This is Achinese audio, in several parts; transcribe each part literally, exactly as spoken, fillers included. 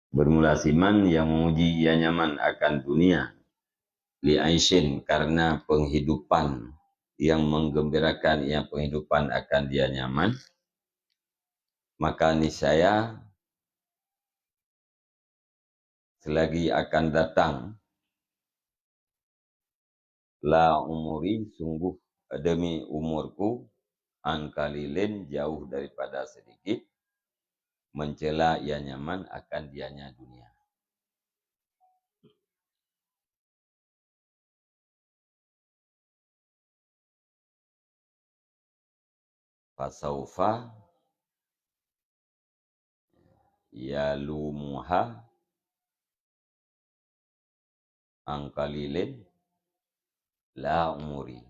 Bermula siman yang memuji ia nyaman akan dunia, li aisyin, karena penghidupan yang menggembirakan ia penghidupan akan dia nyaman, maka niscaya selagi akan datang la umuri, sungguh demi umurku, an qalilin, jauh daripada sedikit, mencela ia nyaman akan dianya dunia. Fasaufa yalumuha an qalilin la umuri.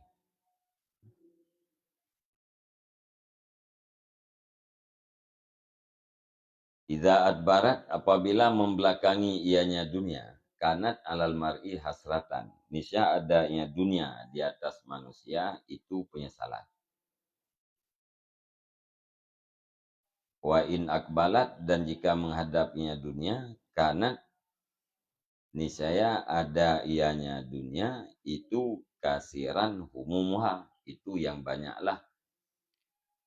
Idza adbarat, apabila membelakangi ianya dunia, kanat alal mar'i hasratan, niscaya ada ianya dunia di atas manusia itu penyesalan. Wa in akbalat, dan jika menghadap ianya dunia, kanat, niscaya ada ianya dunia itu kasiran humumuha, itu yang banyaklah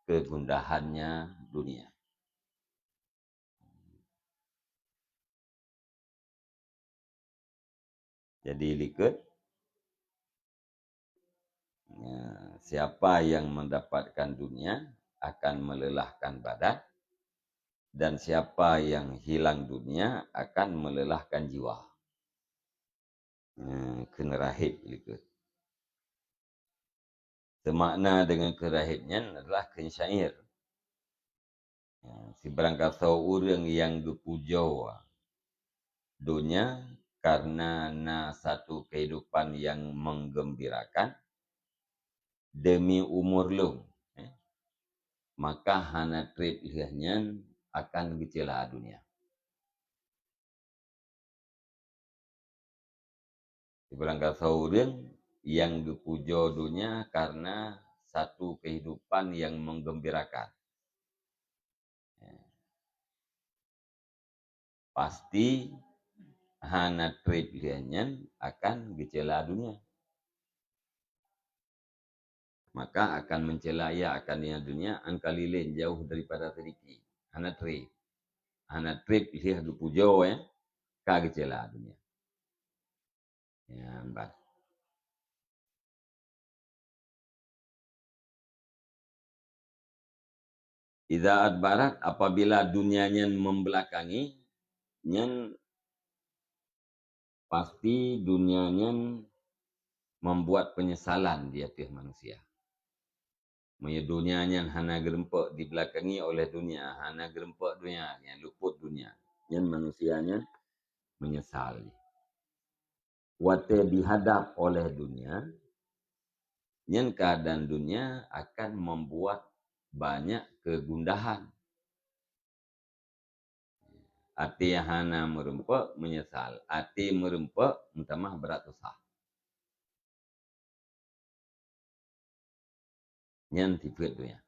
kegundahannya dunia. Jadi likot, ya, siapa yang mendapatkan dunia akan melelahkan badan, dan siapa yang hilang dunia akan melelahkan jiwa. Nah, kheun rahib likot. Seumakna deungon kheun rahib nyan adalah kheun syair. Ya, sibarangkasoe ureuëng nyang geupujoe donya kareuna na satu keuhidupan nyang menggembirakan demi umur lôn, eh, maka hana treb lheueh nyan akan geucela donya. Sibarangkasoe ureuëng nyang geupujoe donya kareuna satu keuhidupan nyang menggembirakan, pasti hana treb lheueh nyan akan geucela donya. Maka akan mencela ia akan ianya dunia an qalilin, jauh daripada sedikit. Hana treb. Hana treb lheueh geupujoe, ya, ka geucela donya. Ya, ban. Idza adbarat, apabila dunia nyan membelakangi, nyan pasti dunia nyan membuat penyesalan di ateueh manusia. Meunyoe dunia nyan hana geurumpok dibelakangi oleh dunia, hana geurumpok dunia, nyan luput dunia, nyan manusia nyan menyesal. Watée dihadab oleh dunia, nyan keuadaan dunia akan membuat banyak kegundahan. Até hana meurumpok, meunyeusal. Até meurumpok, meutamah brat susah. Nyan sifeuet donya.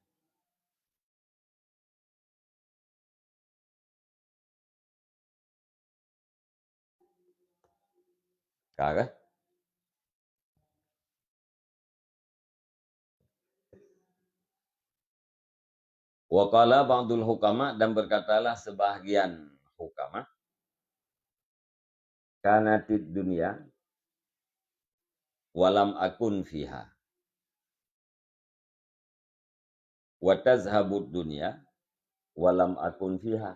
Ka kah? Wa qala ba'dul hukama, dan berkatalah sebahagian hukama, "Kanatid dunya wa lam akun fiha, wa tazhabud dunya wa lam akun fiha,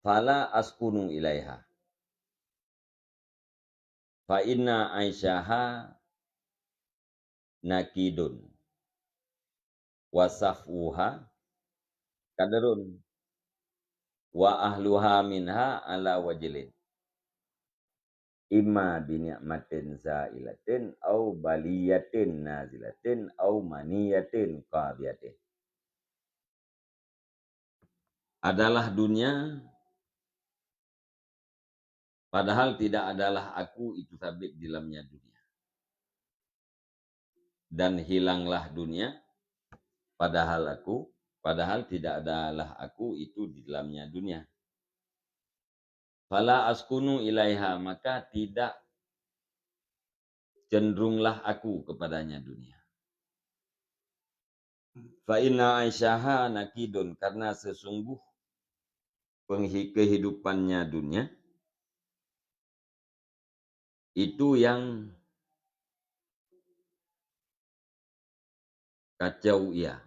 fala askunu ilaiha, fa inna aisyaha nakidun, wa safwuha kadrun, wa ahluha minha ala wajlin, imma bi ni'matin zailatin, au baliyatin nazilatin, au maniyatin qadiyatin." Adalah dunia, padahal tidak adalah aku itu sabit di dalamnya dunia. Dan hilanglah dunia, padahal aku, padahal tidak adalah aku itu di dalamnya dunia. Fala askunu ilaiha, maka tidak cenderunglah aku kepadanya dunia. Fa inna aisyaha nakidun, karena sesungguh penghi-, kehidupannya dunia itu yang kacau ia.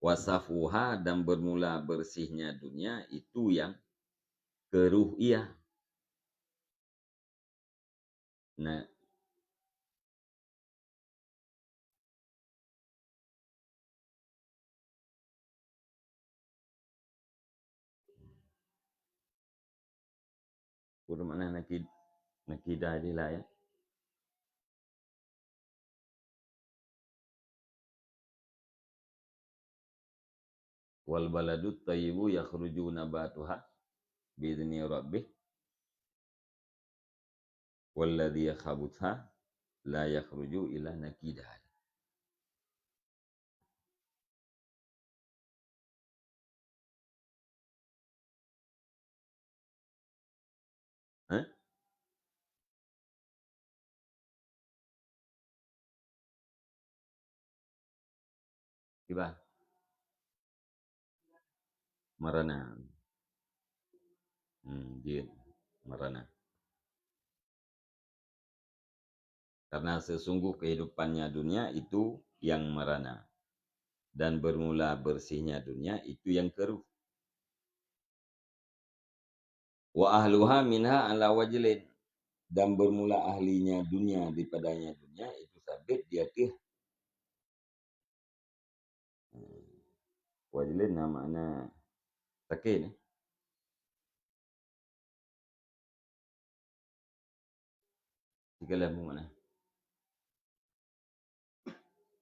Wasafuha, dan bermula bersihnya dunia itu yang keruh ia. Nah, Peue makna nakid-, nakidah di layar? Wal baladut thayyibu yakhruju nabatuha bi idzni rabbih, walladzi khabutha la yakhruju illa nakida. Hah? Kiban? Marana. Hmm, jeuet. Marana. Karena sesungguh kehidupannya dunia itu yang merana, dan bermula bersihnya dunia itu yang keruh. Wa ahluha minha ala wajlain, dan bermula ahlinya dunia daripadanya dunia itu sabit di ateueh. Wajlain na makna sakét, eh. Tiga lom makna.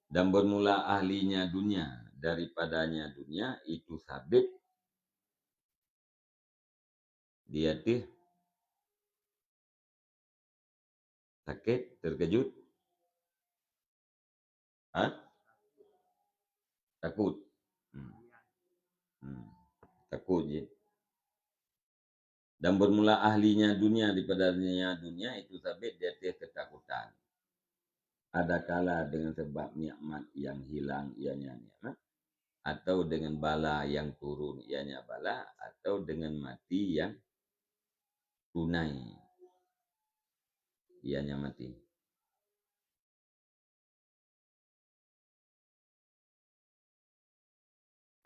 Dan bermula ahlinya dunia, daripadanya dunia itu sabit di ateueh sakét, terkejut. Ha? Takut. Hmm. Hmm. Takut je. Dan bermula ahlinya dunia daripadanya dunia itu sabit di ateueh ketakutan. Adakala dengan sebab nikmat yang hilang ianya nikmat, atau dengan bala yang turun ianya bala, atau dengan mati yang tunai ianya mati.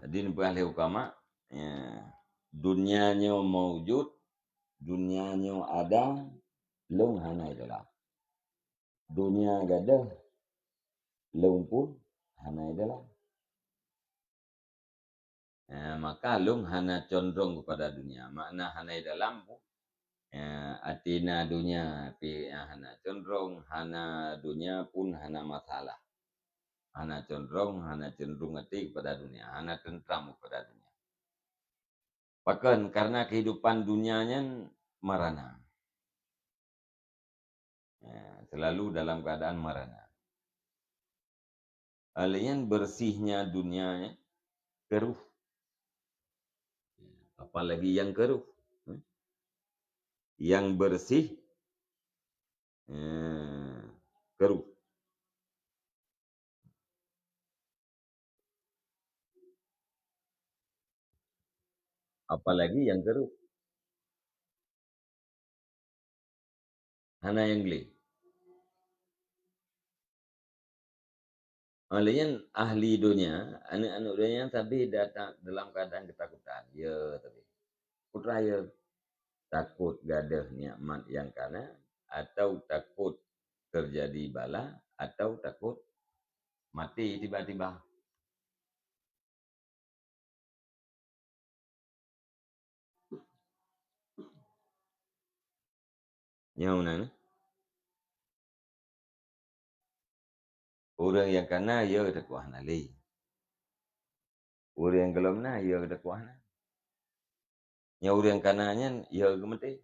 Jadi, neupeugah lé ukama, ya, dunia nyoe maujud, dunia nyoe ada, lôn hana idalam. Dunia gadôh, lôn pun hana idalam. Eh, maka lôn hana condrong kepada dunia. Makna hana idalam pun, eh, até na dunia pih hana condrong, hana dunia pun hana masalah. Hana condrong, hana cenderung até kepada dunia, hana teuntram kepada dunia. Pakon? Karena kehidupan dunia nyan marana. Ya, selalu dalam keadaan marana. Laén bersihnya dunia nyan keruh. Apalagi yang keruh. Yang bersih, eh, keruh. Apalagi yang keruh. Hana nyang glé. Laén ahli dunia, aneuk-aneuk dunia sabe datang dalam keadaan ketakutan. Ya, sabe. Peue teuma ya? Takot gadôh nikmat nyang kana, atau takot terjadi bala, atau takot maté tiba-tiba. Nyoe meunan, eh. Ureuëng nyang kana, ya, takot hana lé. Ureuëng nyang gohlom na, ya, takot hana. Nyang ureuëng kana nyan, ya, geumeuté.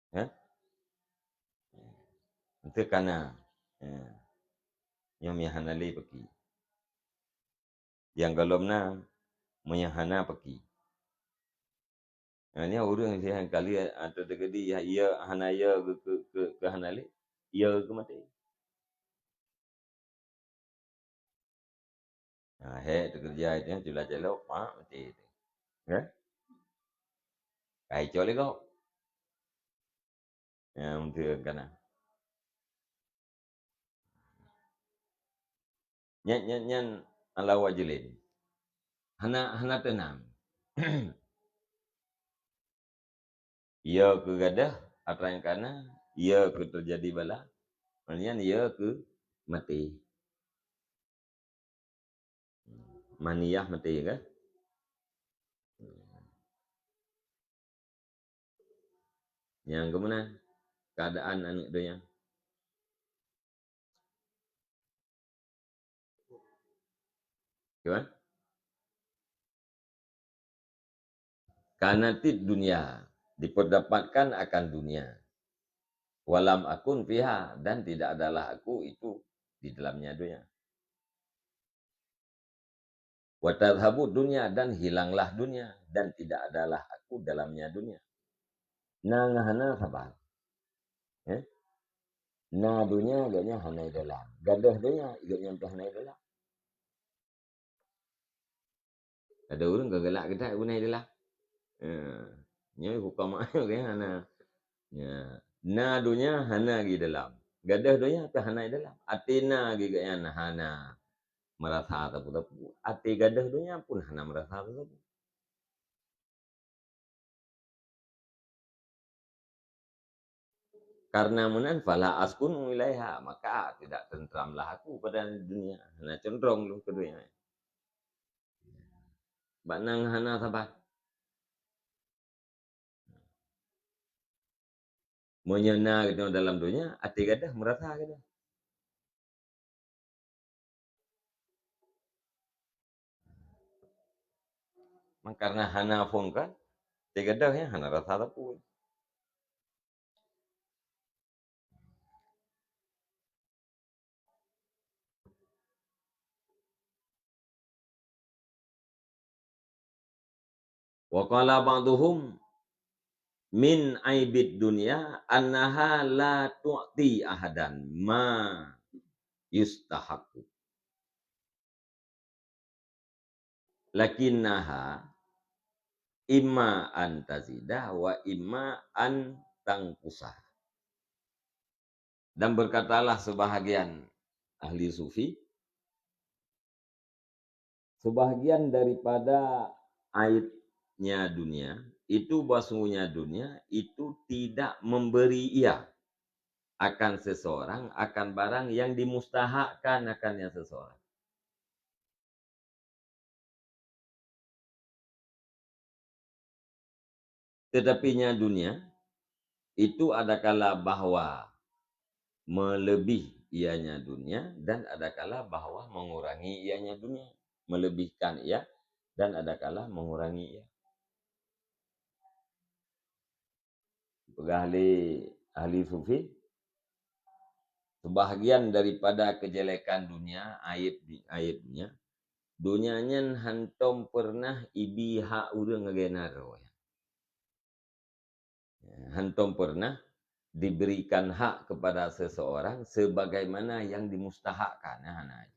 Ya? Enteuk kana. Ya. Nyoe meuhana lé paki. Nyang gohlom na, Meunyoe hana paki. Nah, nyoe ureuëng sihan kali atau teukeudi ya, ya hana ya ke, ke, ke, ke hana lé, ya ke maté. Nah, he teukeureuja itu yang cula celok, mak maté itu. Ya? Kai cok lego. Ya, mungkin kana. Nyan, nyan, nyan ala wajlin. Hana, hana teunang. Ya keu gadoh, atra nyang kana, ya keu teujadi bala, nyan ya keu maté. Maniyah maté kan? Nyang keumeunang, keuadaan aneuëk donya. Cuman, kanatid dunia, diperdapatkan akan dunia. Walam akun fiha, dan tidak adalah aku itu di dalamnya dunia. Wa tadhhabu dunia, dan hilanglah dunia, dan tidak adalah aku dalamnya dunia. Na ngon hana saban. Eh? Na dunia, agaknya hana dalam. Gadoh dunia, agaknya hana dalam. Ada ureuëng ka galak geudak guna dalam. Ya. Nyoe hukum ayat kan hana. Ya. Na dunia hana di dalam. Gadoh dunia tapi hana di dalam. Até na geuh gobnyan hana merasa sapeue-sapeue. Até gadoh dunia pun hana merasa sapeue-sapeue. Karena meunan, fala askunu ilaiha, maka tidak tentramlah aku pada dunia. Hana condrong lôn keu dunia. Bak nang hana saban. Meunyoe na geutanyoe dalam dunia, até gadoh merasa gadoh. Maka karena hana phon kan, até gadoh ya hana rasa sapeue. Wa qala ba'duhum min aibid dunya annaha la tu'ti ahadan ma yustahaqqu. Lakinnaha imma an tazidah wa imma an tangkusah. Dan berkatalah sebahagian ahli sufi, sebahagian daripada aibnya dunia itu, bahwasanya dunia itu tidak memberi ia akan seseorang, akan barang yang dimustahakkan akannya seseorang. Tetapi nya dunia itu adakala bahwa melebih ianya dunia dan adakala bahwa mengurangi ianya dunia, melebihkan ia dan adakala mengurangi ia. Peugah lé ahli sufi, sebahagian daripada kejelekan dunia, aib di, aib dunia, dunia nyan hantom pernah ibi hak ureuëng lagée na droe. Hantom pernah diberikan hak kepada seseorang sebagaimana yang dimustahakkan. Nah, nah.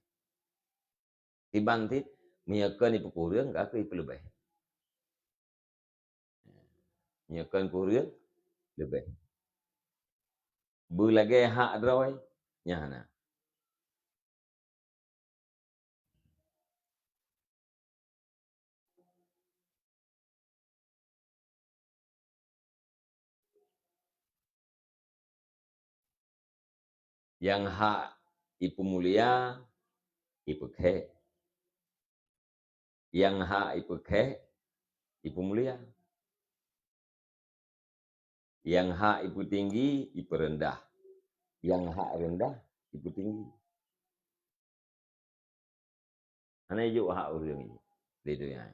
Kiban cit, meunyoe kon ipeukureueng, ka keu ipeuleubeh. Meunyoe kon kureueng, leubeh. Beulagée hak droe, nyan hana. Nyang hak ipeumulia, ipeukhek. Nyang hak ipeukhek, ipeumulia. Nyang hak ipeutinggi, ipeureundah. Nyang hak reundah, ipeutinggi. Hana ijok hak ureuëng di donya.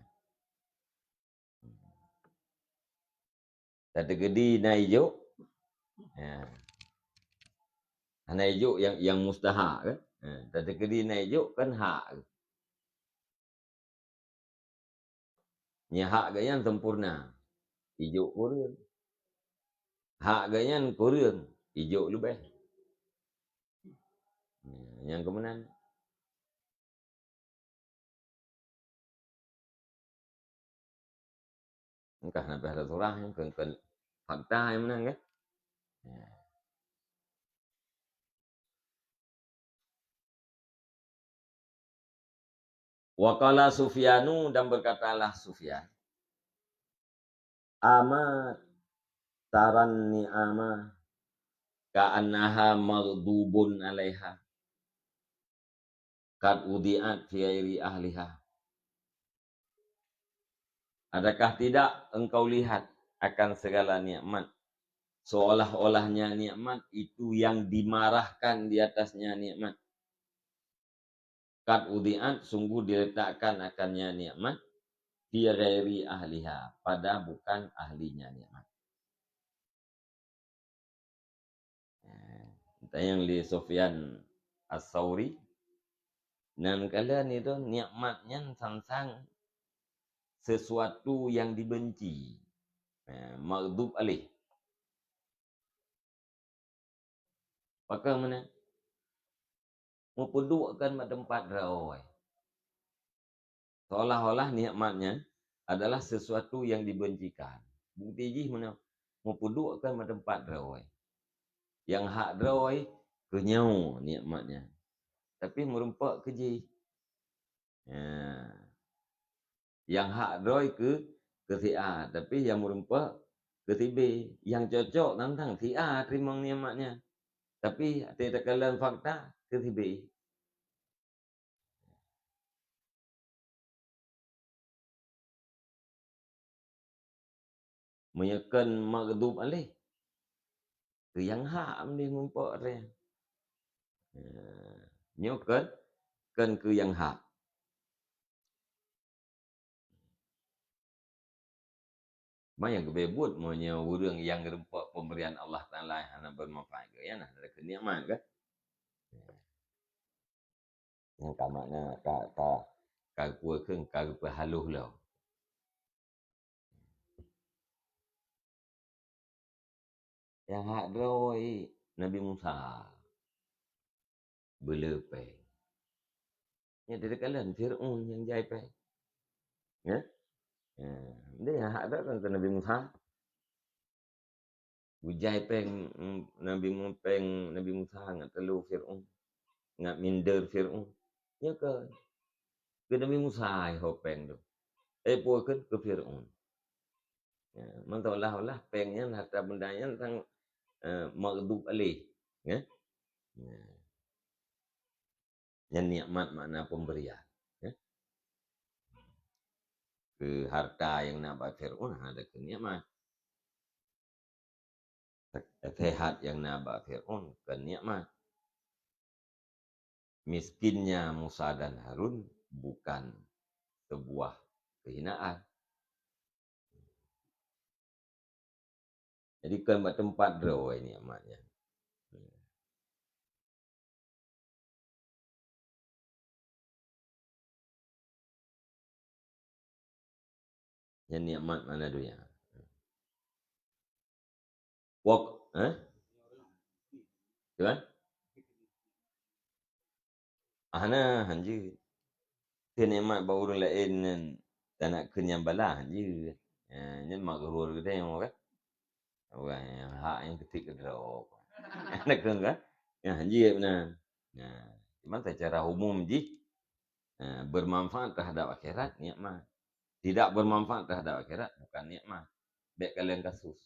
Tateukeudi na ijok, ya. Hana ijok nyang, nyang mustahak kan? Ya, tateukeudi na ijok kan hak. Nyang hak geuh nyan sempurna, ijok kureueng. Hak geuh nyan kureueng, ijok leubeh. Nyang keumeunan. Engkah na pih ada surah nyang keu, keu fakta nyang meunan kan? Ya. Wa qala Sufyanu, dan berkatalah Sufyan, "Ama taran ni'ama ka'annaha maghdubun 'alaiha." Qad wudi'at fi ghairi ahliha. Adakah tidak engkau lihat akan segala nikmat, seolah-olahnya nikmat itu yang dimarahkan di atasnya nikmat? Qad wudi'at, sungguh diletakkan akannya nikmat, fi ghairi ahliha, pada bukan ahlinya nikmat. Eh, tanyong lé Sufyan As-Sauri, nan kalon itu nikmat nyan sang-sang sesuatu yang dibenci. Eh, maghdub alaih. Pakon meunan? Meupeuduek keu bak teumpat droe. Seolah-olah nikmat nyan adalah sesuatu yang dibencikan. Bukti jih meunan, meupeuduek keu bak teumpat droe. Nyang hak droe keu nyoe nikmat nyan. Tapi meurumpok keu jih. Ya. Nyang hak droe keu, keu si A, tapi nyang meurumpok keu si B. Nyang cocok tantang si A teurimong nikmat nyan. Tapi até takalon fakta keu si B. Meunyoe kon maghdub alaih, keu nyang hak meunan meurumpok droe. Ya. Nyoe kon, kon keu nyang hak. Ma nyang geubeuet meunyoe ureuëng nyang geureumpok peumbrian Allah Taala hana beumanfaat keu, nyan hana keu nikmat kan? Nyang ka makna ka, ka, ka geupeu kheun, ka geupeu haloh lom. Nyang hak droe Nabi Musa beuleu péng. Nyan teukalon Fir'aun nyang jai péng. Ya? Ya, dia nyang hak droe kan keu Nabi Musa. Geujai péng, mm, Nabi Mu-, péng Nabi Musa ngat teulô Fir'aun, ngat minder Fir'aun. Nyoe keu, keu Nabi Musa ho péng tu. Eh, peue kheun keu Fir'aun. Ya, mantong olah-olah péng nyan, harta benda nyan sang, eh, maghdub alaih. Ya? Ya. Nyan nikmat makna pemberian. Ya. Keu harta nyang na bak Fir'aun, ha, ada keu nikmat. Sehat nyang na bak Fir'aun, keu nikmat. Miskinnya Musa dan Harun bukan sebuah kehinaan. Jadi, kon bak teumpat droe nikmat nyan. Nyan nikmat mana donya. Wak, eh? Tuan? Ah, hana, hanjeuet. Teuh nikmat bak ureuëng laén nyan, tanak kheun nyang bala, hanjeuet. Ya, nyan maghrur geutanyoe kan. Orang nyang hak nyang keutik keudroe. Hana kheun kan? Ya, hanjeuet meunan. Nah, cuman secara umum jih, eh, bermanfaat terhadap akhirat, nikmat. Tidak bermanfaat terhadap akhirat, bukan nikmat. Bék kalon kasus.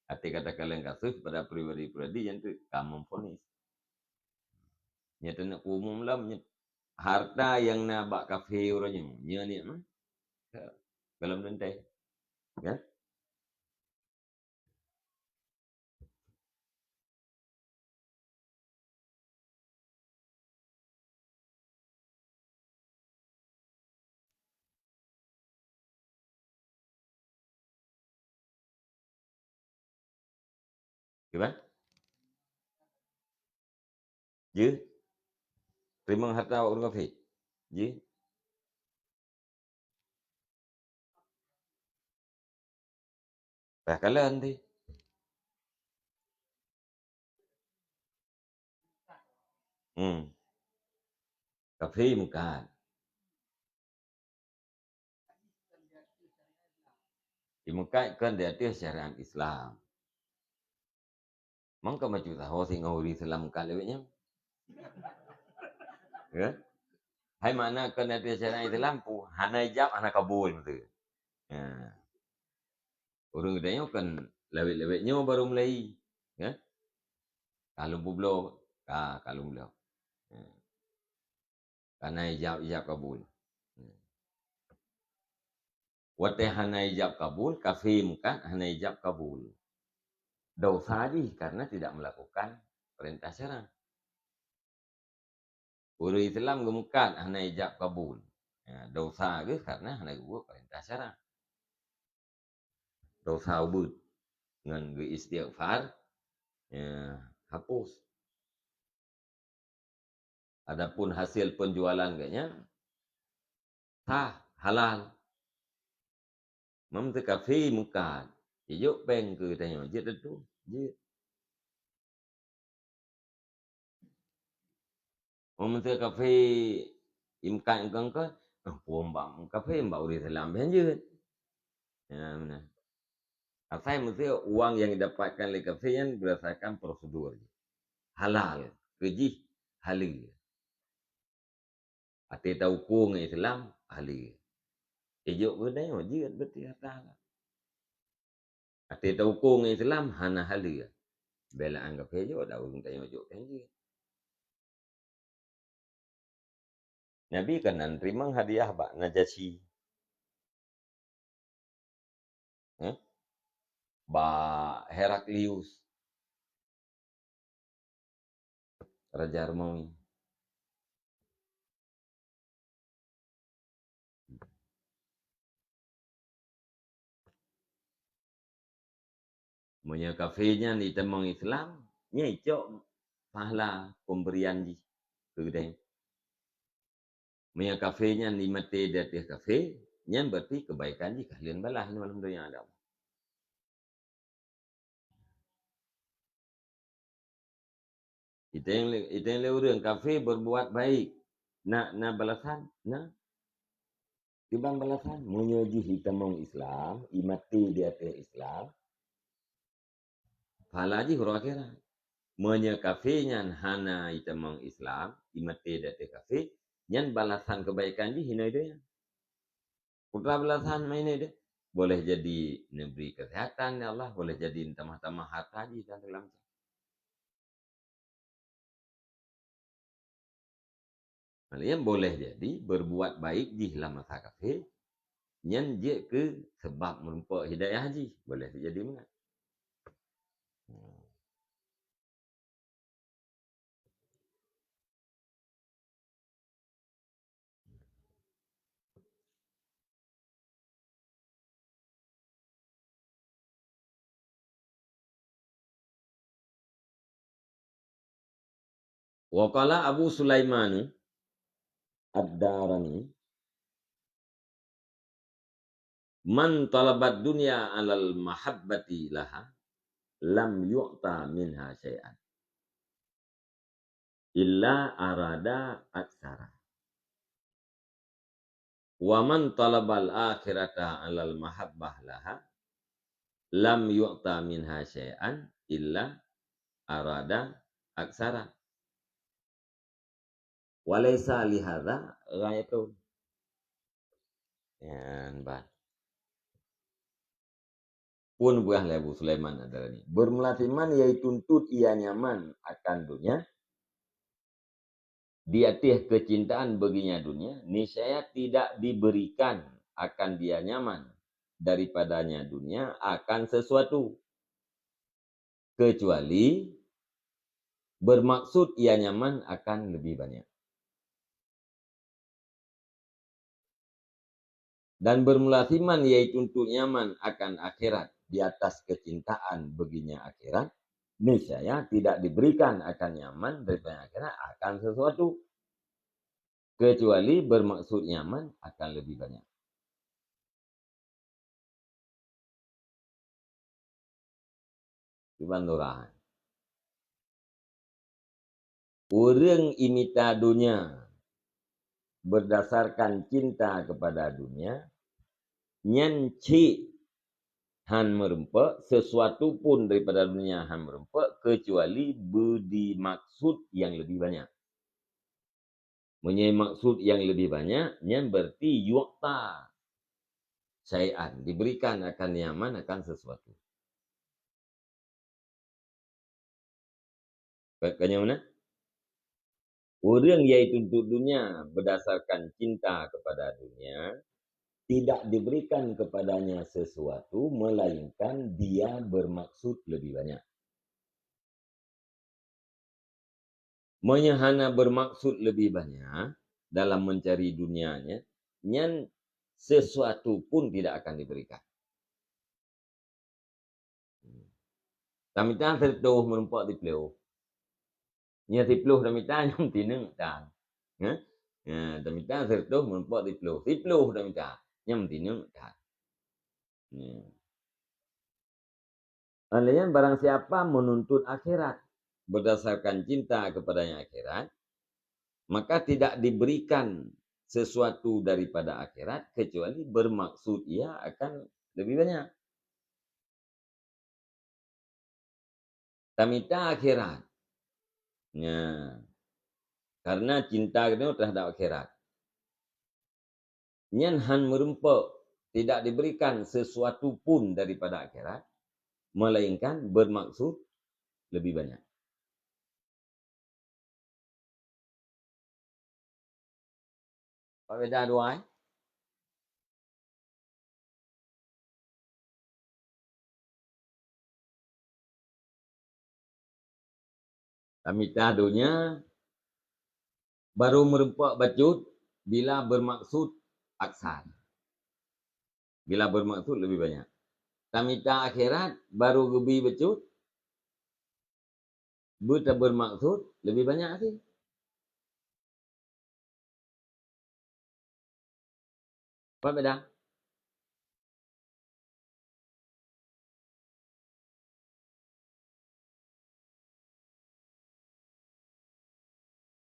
Até kata kalon kasus, pada pribadi-pribadi nyang tu ka memvonis. Nyata nak umum lam, harta nyang na bak kafé uroe nyoe, nyoe nikmat. Dalam teuntèe. Ya? Kiban? Jeuet? Teurimong harta ureuëng kafé? Jeuet? Payah kalon deh. Hmm. Kafé meukat. Imeukat kon di ateueh syariat Islam. Mangka macu saho singoh ureuëng Islam meukat lewat nyoe. Ya? Hai makna kon di ateueh syariat Islam pu, hana ijab, hana kabul tu. Ya. Ureuëng geutanyoe kan lewat-lewat nyoe baru mulai. Ya? Ka lôn peubloe, ka, ka lôn bloe. Ya. Hana ijab, ijab kabul. Watée hana ijab kabul, kafé meukat hana ijab kabul. Dosa jih karena tidak melakukan perintah syara. Ureuëng Islam geumeukat hana ijab kabul. Ya, dosa geuh karena hana geubuet perintah syara. Dosa ubeut ngon geu-istighfar, ya, hapus. Adapun hasil penjualan geuh nyan sah, halal. Meunyoe kafé meukat, ijok péng keu tanyoe, jeuet teutu, jeuet. Meunyoe kafé imeukat engkon-kon, ah, puang bak kafé bak ureuëng Islam pih jeuet. Ya, beuna. Asai meusti uang yang didapatkan lé kafé nyan berdasarkan prosedur. Halal, keujih, haleue. Até tauko ngon Islam, haleue. Ijok keu tanyoe jeuet berarti harta. Até tauko ngon Islam, hana haleue. Belaan kafé jok, dak ureuëng tanyoe jok péng jeuet. Nabi kan na teurimong hadiah bak Najasyi. Eh? Bak Heraklius. Raja Romawi. Meunyoe kafé nyan jitamong Islam, nyan icok pahala pemberian jih keu geutanyoe. Meunyoe kafé nyan jimaté di ateueh kafé, nyan berarti keubaikan jih ka lheueh balah inoe lam donya ada. Iteng lé, iteng lé ureuëng kafé berbuat baik. Na, na balasan? Na. Kiban balasan? Meunyoe jih jitamong Islam, jimaté di ateueh Islam, pahala jih uroe akhirat. Meunyoe kafé nyan hana jitamong Islam, jimaté di ateueh kafé, nyan balasan keubaikan jih inoe donya. Peue balasan meunan deh? Boleh jadi neubri keusehatan ya Allah, boleh jadi tamah-tamah harta jih dan segala macam. Nyan boleh jadi berbuat baik jih lam masa kafé, nyan jeuet keu sebab meurumpok hidayah jih, boleh jadi meunan. Wa qala Abu Sulaiman Ad-Darani, "Man talabad dunya alal mahabbati laha, lam yu'ta minha syai'an, illa arada aksara. Wa man talabal akhirata alal mahabbah laha, lam yu'ta minha syai'an, illa arada aksara." Wa laisa lihadza ghayatun. Nyan ban. Pun buah lé Abu Sulaiman Ad-Darani. Bermula siman yaitu tuntut ia nyaman akan dunia, di ateueh kecintaan baginya dunia, niscaya tidak diberikan akan dia nyaman daripadanya dunia akan sesuatu, kecuali bermaksud ia nyaman akan lebih banyak. Dan bermula siman yaitu untuk nyaman akan akhirat di atas kecintaan baginya akhirat, niscaya tidak diberikan akan nyaman daripada akhirat akan sesuatu, kecuali bermaksud nyaman akan lebih banyak. Iban lurah. Ureuëng imita dunia berdasarkan cinta kepada dunia, nyan cit han meureumpok, sesuatu pun daripada dunia han meureumpok, kecuali beu dimaksud nyang lebih banyak. Meunyoe maksud nyang lebih banyak, nyan berarti yu'ta syai'an, diberikan akan nyaman akan sesuatu. Ka, ka nyang mana? Ureuëng yaitu untuk dunia berdasarkan cinta kepada dunia, tidak diberikan kepadanya sesuatu melainkan dia bermaksud lebih banyak. Meunyoe hana bermaksud lebih banyak dalam mencari dunianya, nyan sesuatu pun tidak akan diberikan. Tamita sireutoh meureumpok siploh. Nyan siploh tamita nyang tineuk tan. Nyan, nyan tamita sireutoh meureumpok siploh. Siploh tamita nyang tineuk tan. Nyan. Oleh nyan, barang siapa menuntut akhirat berdasarkan cinta kepadanya akhirat, maka tidak diberikan sesuatu daripada akhirat kecuali bermaksud ia akan lebih banyak. Tamita akhirat. Nah, karena cinta kita terhadap akhirat. Nyan han meureumpok, tidak diberikan sesuatu pun daripada akhirat, melainkan bermaksud lebih banyak. Apa beda dua, eh? Tamita donya baru meureumpok bacut bila bermaksud aksar. Bila bermaksud lebih banyak. Tamita akhirat baru geubi bacut, beuta bermaksud lebih banyak sih. Apa beda?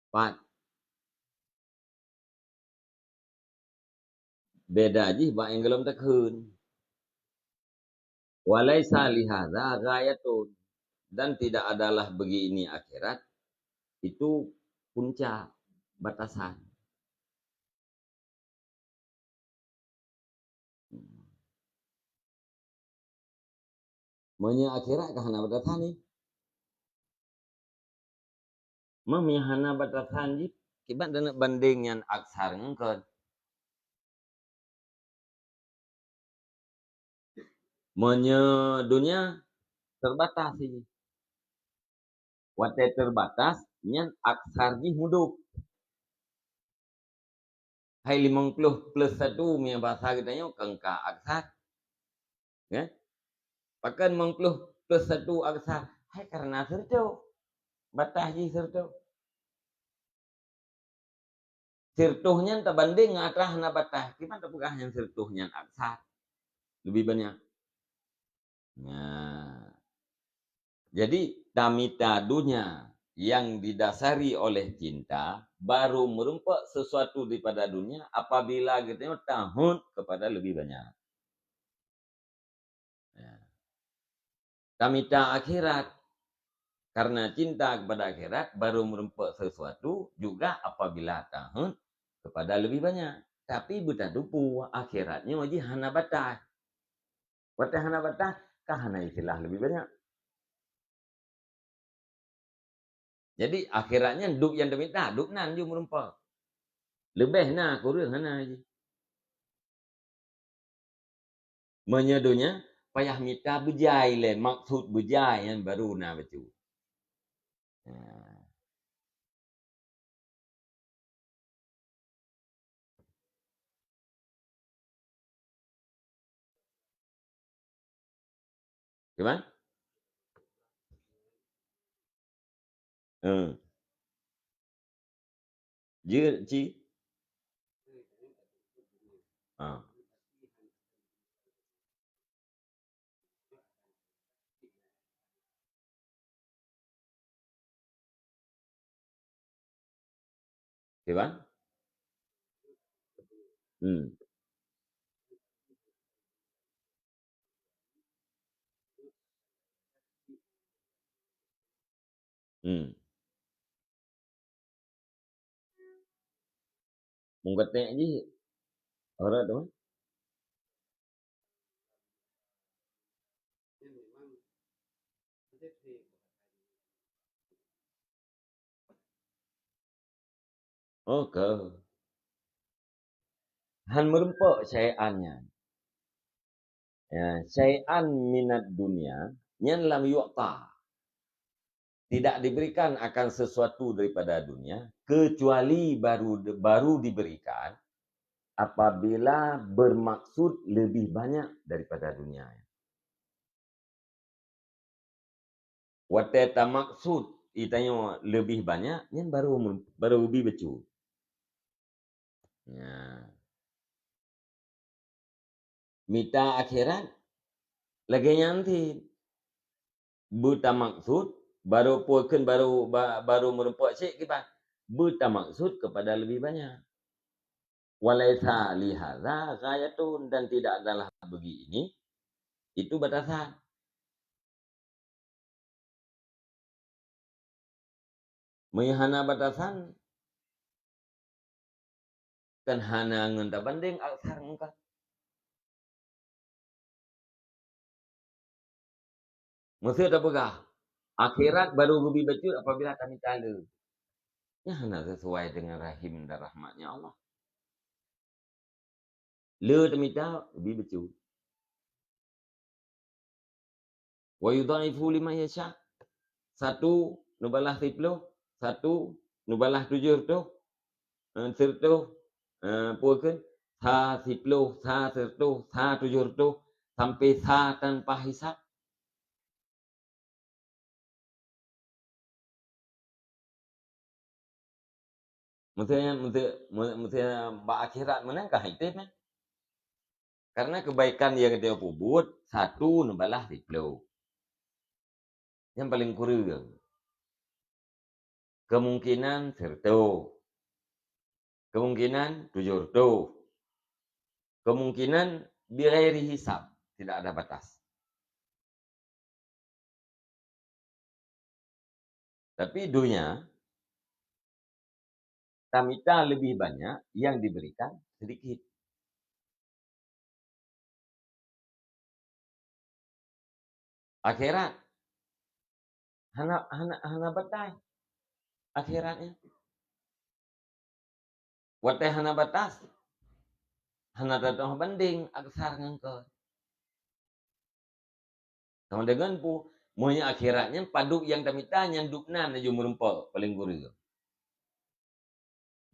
Pat. Beda jih bak nyang gohlom takheun. Walaisa lihadza ghayatun, dan tidak adalah begini akhirat itu puncak batasan. Meunyoe akhirat ka hana batasan ni. Meunyoe hana batasan jih, kiban taneuk bandeng nyan aksar ngon kon. Meunyoe donya terbatas jih. Watée terbatas, nyan aksar jih mudub. Hai limong ploh plus satu meunyoe bahasa geutanyoe kan ka aksar. Ya? Pakon limong ploh plus satu aksar? Hai karena sireutoh. Batas jih sireutoh. Sireutoh nyan tabandeng ngon atra hana batas. Kiban tapeugah nyan sireutoh nyan aksar? Lebih banyak. Nah. Jadi, tamita dunya yang didasari oleh cinta baru meureumpok sesuatu daripada dunya apabila geutanyoe tahot kepada lebih banyak. Ya. Tamita akhirat. Karena cinta kepada akhirat baru meureumpok sesuatu juga apabila tahot kepada lebih banyak. Tapi beutatupu akhirat nyoe jih hana batas. Watée hana batas, ka hana istilah lebih banyak. Jadi, akhirat nyan duek nyang tamita, duek nan ju meureumpok. Leubeh na kureueng hana jih. Meunyoe donya, payah mita beujai lé, maksud beujai nyan baru na bacut. Ha. Kiban? Hmm. Jeuet ci. Ah. Kiban? Hmm. Hmm. Mungkatek jih, orang tu. Oke. Han meurumpok syai'an nyan. Ya, syai'an minad dunya, nyan lam yu'ta. Tidak diberikan akan sesuatu daripada dunia, kecuali baru, baru diberikan apabila bermaksud lebih banyak daripada dunia. Watée tamaksud itanyoe leubeh banyak, nyan baru, baru bi bacut. Nya. Mita akhirat lagée nyan cit. Beutamaksud, baru pue kheun, baru, ba-, baru meurumpok cit kiban. Beutamaksud kepada lebih banyak. Walaisa lihadza ghayatun, dan tidak adalah bagi ini itu batasan. Meunyoe hana batasan, kan hana ngon tabandeng aksar ngon ka. Meuseu tapeugah, akhirat baru geubi bacut apabila tamita le. Nyan hana sesuai dengan rahim dan rahmatnya Allah. Le tamita, geubi bacut. Wa yudha'ifu liman yasha. Satu neubalah siploh, satu neubalah tujoh reutôh, eh, seureutôh, eh, pue kheun, sa siploh, sa seureutôh, sa tujoh reutôh, sampai sa tanpa hisab. Meuseu, meuseu, meuseu bak akhirat meunan ka item, eh. Karena kebaikan nyang geutanyoe peubuet, satu neubalah siploh. Nyang paleng kureueng. Kemungkinan seureutôh. Kemungkinan tujoh reutôh. Kemungkinan bighairi hisab, tidak ada batas. Tapi dunia, tamita lebih banyak, yang diberikan sedikit. Akhirat, hana, hana, hana batas akhiratnya. Watée hana batas, hana tatoh bandeng aksar ngon kon. Sama dengan pu-, meunyoe akhirat nyan padub nyang tamita nyan dub na laju meurumpok paleng kureueng.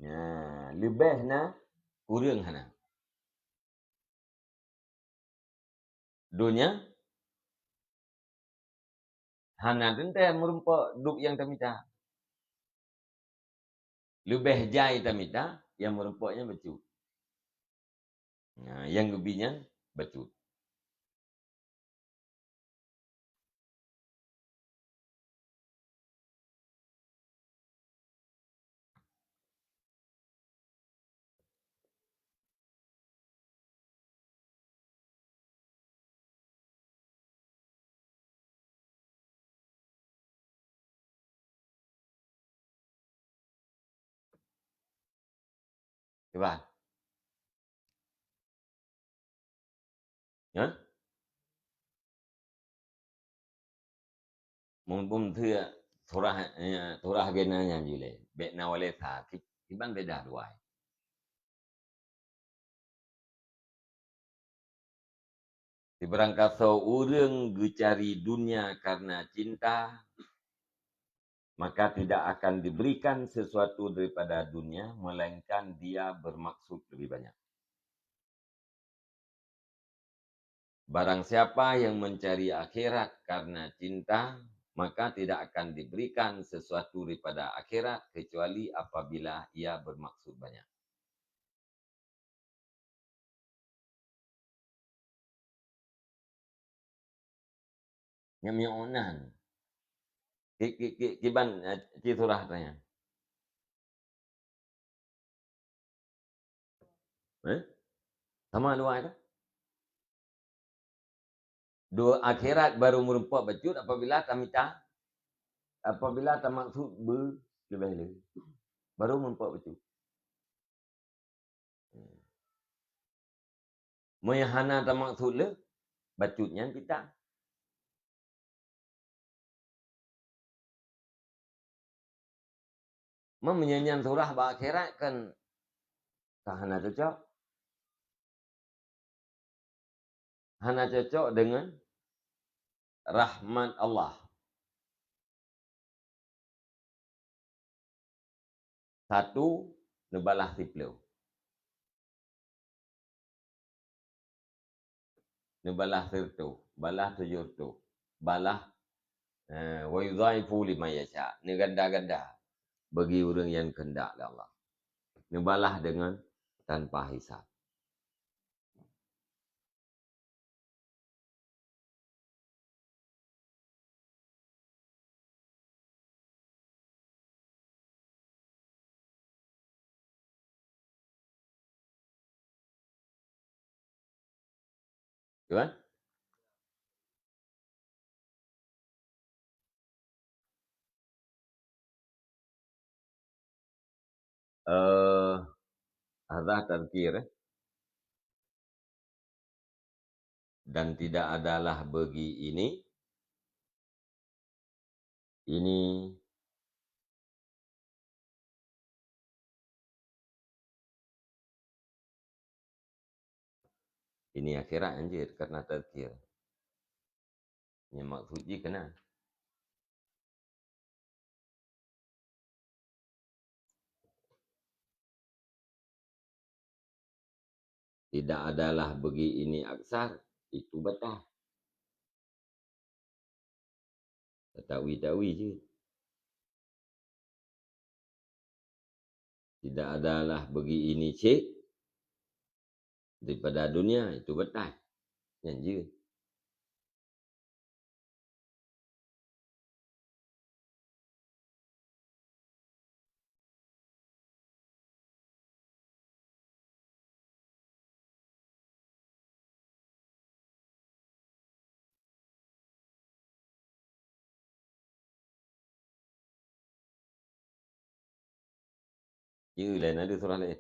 Nya, leubeh na kureueng hana. Donya hana teuntée meurumpok dub nyang tamita. Leubeh jai tamita, nyang meurumpok nyan bacut. Nah, nyang geubi nyan bacut. Kiban? Hah? Mun, mun teu surah, eh, surah gena nyan jih lé. Bèk na walé sa, ki-, kiban beda dua. Sibarang kasoe ureuëng geucari dunia karena cinta, maka tidak akan diberikan sesuatu daripada dunia, melainkan dia bermaksud lebih banyak. Barang siapa yang mencari akhirat karena cinta, maka tidak akan diberikan sesuatu daripada akhirat kecuali apabila ia bermaksud banyak. Nyang meunan. Ki-, ki-, ki-, kiban, eh, ci surah tanya. Eh? Sama dua itu. Dua akhirat baru meureumpok bacut apabila tamita, apabila tamaksud beu leubeh le. Baru meureumpok bacut. Meunyo hana tamaksud le, bacut nyan pita. Meunyo nyan surah bak akhirat kan ka hana cocok. Hana cocok dengan rahmat Allah. Satu, neubalah siplôh. Neubalah sireutôh, balah tujoh reutôh, balah, eh, wa yudha'ifu liman yasha, neuganda-ganda bagi ureuëng nyang keuheundak lé Allah. Neubalah deungon tanpa hisab. Gimana? Eh, hadza tazkir, eh. Dan tidak adalah bagi ini, ini, ini akhirat anjir karena tazkir. Nyang maksud jih keunan. Tidak adalah bagi ini aksar, itu batah. Tatawi-tawi je. Tidak adalah bagi ini cek daripada dunia, itu batah. Nyan je. Yue laén, ada surah laén.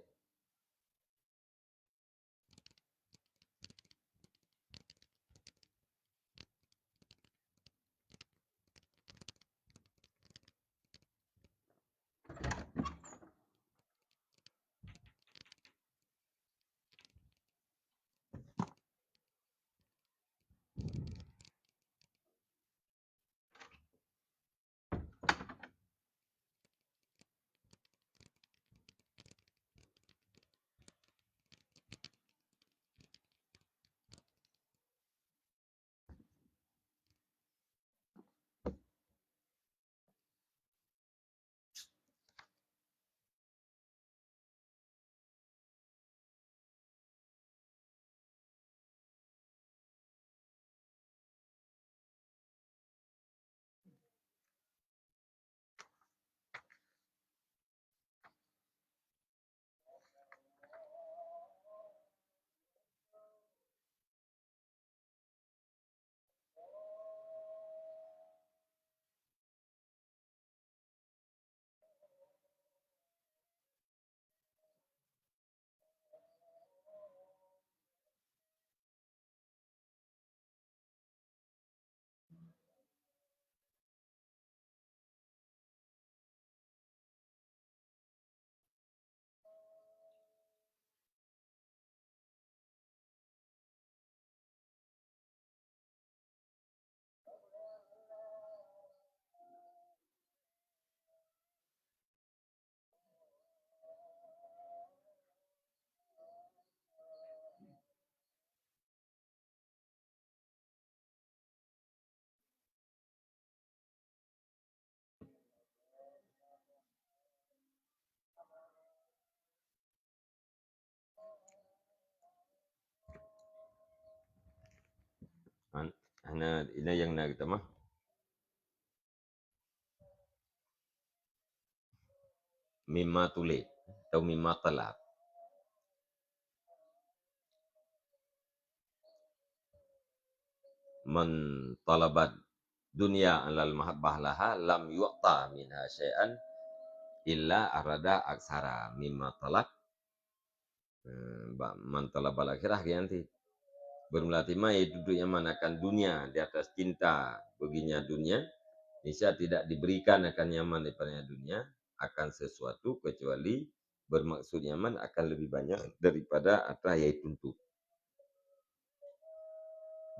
An-, hana, ina nyang na geutamah. Mimma tulit atau mimma talab. "Man talabat dunya alal mahabbah laha lam yu'ta minha syai'an illa arada aksara mimma talab." Eh, ba-, "Man talabal akhirah," nanti. Bermula timai itu nyaman akan dunia di atas cinta baginya dunia, niscaya tidak diberikan akan nyaman daripada dunia, akan sesuatu kecuali bermaksud nyaman akan lebih banyak daripada atra yang dituntut.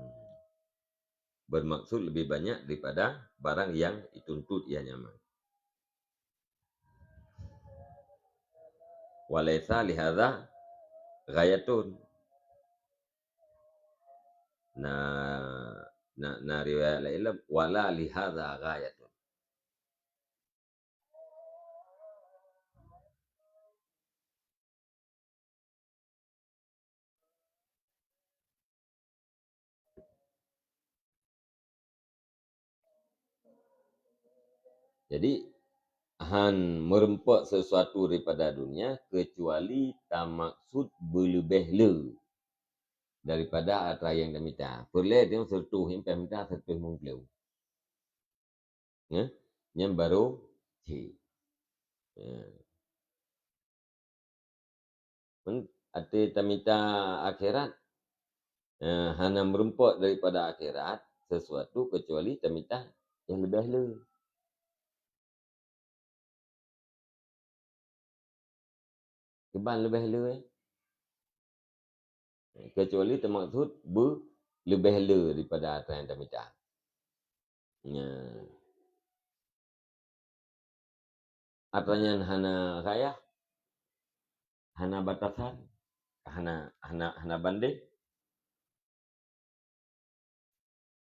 Hmm. Bermaksud lebih banyak daripada barang yang dituntut ia nyaman. Walaisa lihadza ghayatun. Nah, nah, nah riwayat lain lah, wala lihadza ghayatun. Jadi, han meureumpok sesuatu daripada dunia kecuali tamaksud beuleubeh le daripada atra nyang tamita. Peureulée teuh seratus, nyang pih mita seratus limong ploh. Ya, nyan baru cit. Ya. Men, até tamita akhirat, eh, hana meureumpok daripada akhirat sesuatu kecuali tamita nyang leubeh le. Kiban leubeh le, eh? Kecuali tamaksud beu-, leubeh le daripada atra nyang tamita. Nya. Atra nyan hana ghayah, hana batasan, hana, hana, hana bandeng.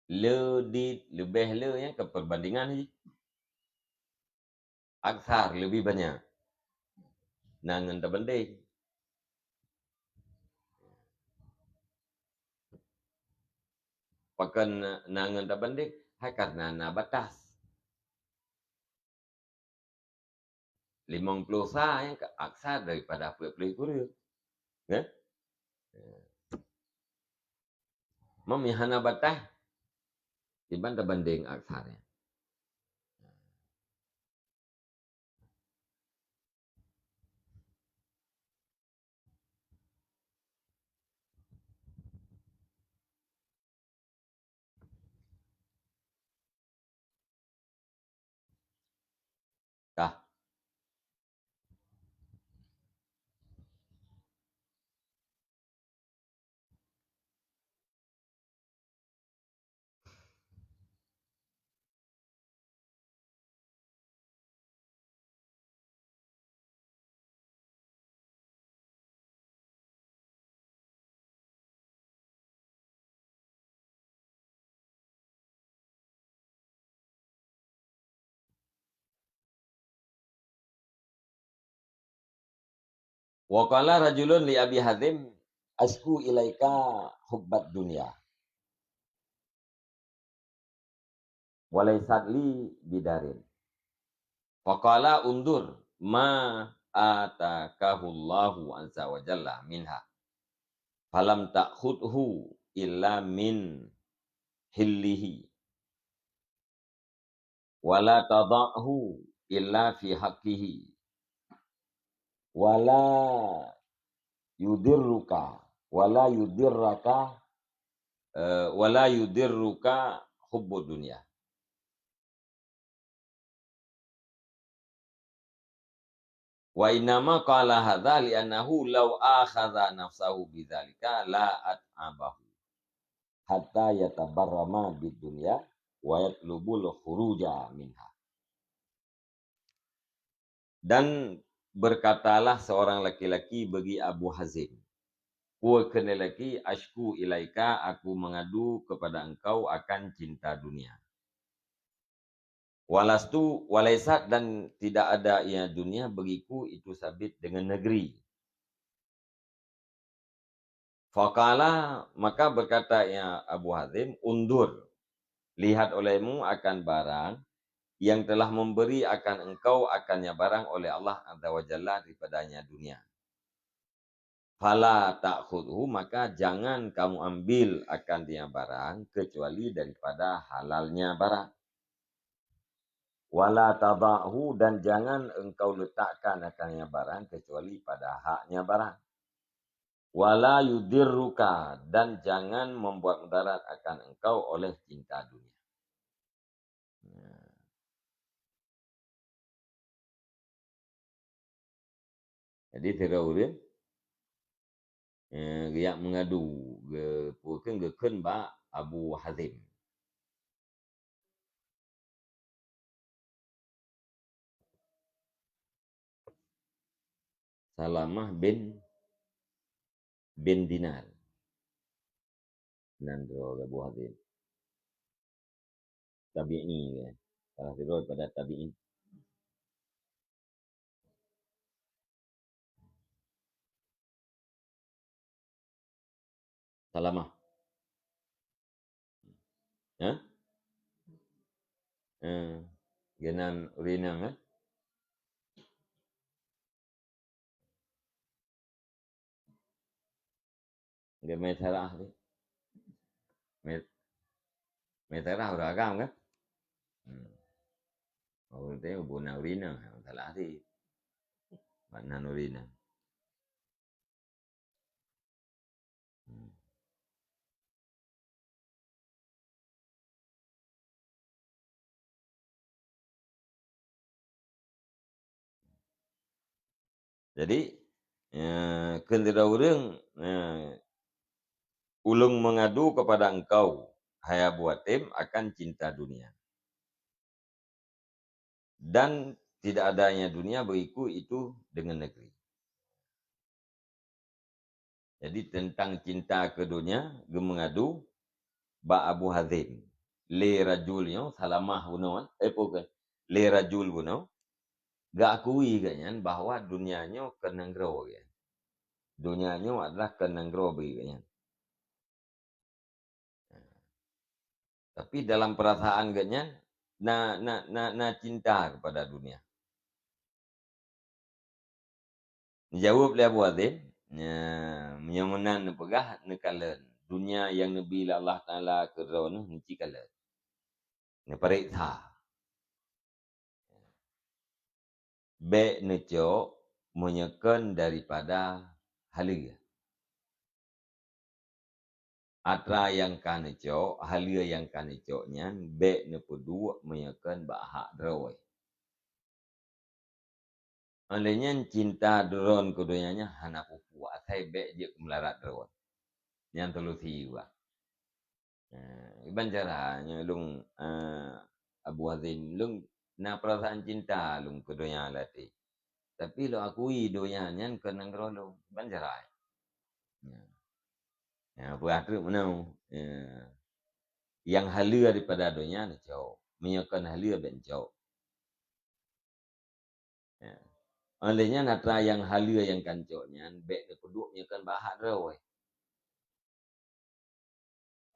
Le di leubeh le nyan keu perbandingan jih. Aksar, lebih banyak. Na ngon tabandeng. Pakon na ngon tabandeng? Hai karena na batas. Limong ploh sa nyang ka aksar daripada peuet ploh kureueng. Kan? Meunyoe hana batas, kiban tabandeng aksar nyan. Tah. Wa qala rajulun li Abi Hazim, "Asyku ilaika hubbad dunya." "Wa laysat li bidarin." Faqala, "Undur ma atakahullahu azza wa jalla minha. Falam ta'khudhu illa min hillihi. Wa la tada'hu illa fi haqqihi. Wa la yudirruka, wa la yudirraka, eh, wa la yudirruka hubbud dunya." Wa innama qala hadza li'annahu law akhadha nafsahu bidzalika la at'abahu hatta yatabarrama bid dunya wa yatlubul khuruja minha. Dan berkatalah seorang laki-laki bagi Abu Hazim, "Kue keuneuk laki, asyku ilaika, aku mengadu kepada engkau akan cinta dunia. Walastu, walaisat, dan tidak ada ia dunia bagiku itu sabit dengan negeri." Faqala, maka berkata ia Abu Hazim, "Undur, lihat olehmu akan barang yang telah memberi akan engkau akannya barang oleh Allah Azza wa Jalla daripadanya dunia." Fala ta'khudhu, maka jangan kamu ambil akan dia barang kecuali daripada halalnya barang. Wala tada'hu, dan jangan engkau letakkan akan dia barang kecuali pada haknya barang. Wala yudirruka, dan jangan membuat mudarat akan engkau oleh cinta dunia. Nah. Jadi, sidroe ureuëng, eh, geujak meungadu, geu-, peue kheun, geukheun bak Abu Hazim. Salamah bin, bin Dinar. Nan droe Abu Hazim. Tabi'i, ya. Salah sidroe daripada tabi'in. Salamah. Hah? Eh, geunan ureuëng inong, eh? Nggak Maitarah tu. Mai-, Maitarah ureuëng agam kan? Hmm. Ureuëng teuh bukan ureuëng inong, Maitarah tu. Makna ureuëng inong. Hmm. Jadi, eh, kheun sidroe ureuëng, eh, ulôn mengadu kepada engkau, hai Abu Hatim, akan cinta dunia. Dan tidak adanya dunia berikut itu dengan negeri. Jadi, teuntang cinta keu donya, geumeungadu bak Abu Hazim. Lé rajul nyoe, Salamah bunoe, eh, peue kheun, lé rajul bunoe, geuakui geuhnyan bahwa donya nyoe keu nanggroe geuhnyan. Donya nyoe adalah keu nanggroe bri geuhnyan. Tapi dalam perasaan geuhnyan na, na, na, na cinta kepada dunia. Jaweueb lé Abu Hazim, "Nya, meunyoe meunan neupeugah, neukalon. Dunia nyang neubi lé Allah Taala keu droeneuh neuci kalon. Neupareksa. Bék neucok meunyoe kon daripada haleue. Atra nyang ka neucok, haleue nyang ka neucok nyan bék neupeuduek meunyoe kon bak hak droe. Óh lheueh nyan cinta droen keu donya nyan hana peue-peue, asai bék jeuet keu meularat droen." Nyan solusi geuh. Nah, iban cara nyoe lôn, eh, Abu Hazim, lôn na perasaan cinta lôn keu donya lam até. Tapi lôn akui donya nyan kon nanggroe lôn. Iban cara. Nah. Nah, peue treuk meunoe. Ya. Nyang haleue daripada donya neucok. Meunyoe kon haleue bék neucok. Ya. Óh lheueh nyan atra nyang haleue nyang ka neucok nyan bék neupeuduek meunyoe kon bak hak droe.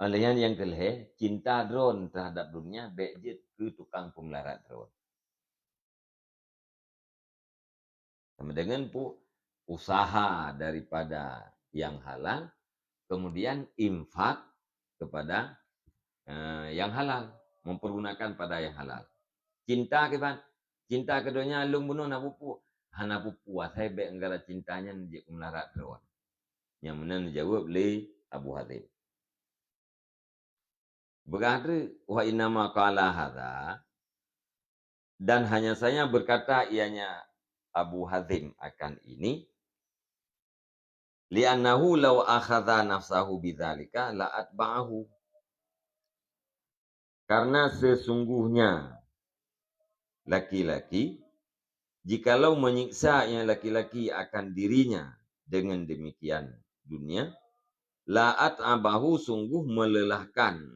Óh lheueh nyan nyang keu lhée, cinta droen teuhadap donya bék jeuet keu tukang peumeularot droen. Sama dengan pu-, usaha daripada nyang halal, kemudian infak kepada, eh, nyang halal, mempergunakan pada nyang halal. Cinta kiban, cinta keu donya lôn bunoe na peue-peue, hana peue-peue, asai bék gara cinta nyan jeuet keu meularat droen. Nyang meunan neujaweueb lé Abu Hazim. Peugah treuk, "Wa innama qala hadza," dan hanya saja berkata ianya Abu Hazim akan ini, "Li'annahu law akhadha nafsahu bidzalika la atba'ahu." Karena sesungguhnya laki-laki, jikalau menyiksa yang laki-laki akan dirinya dengan demikian dunia, la at'abahu, sungguh melelahkan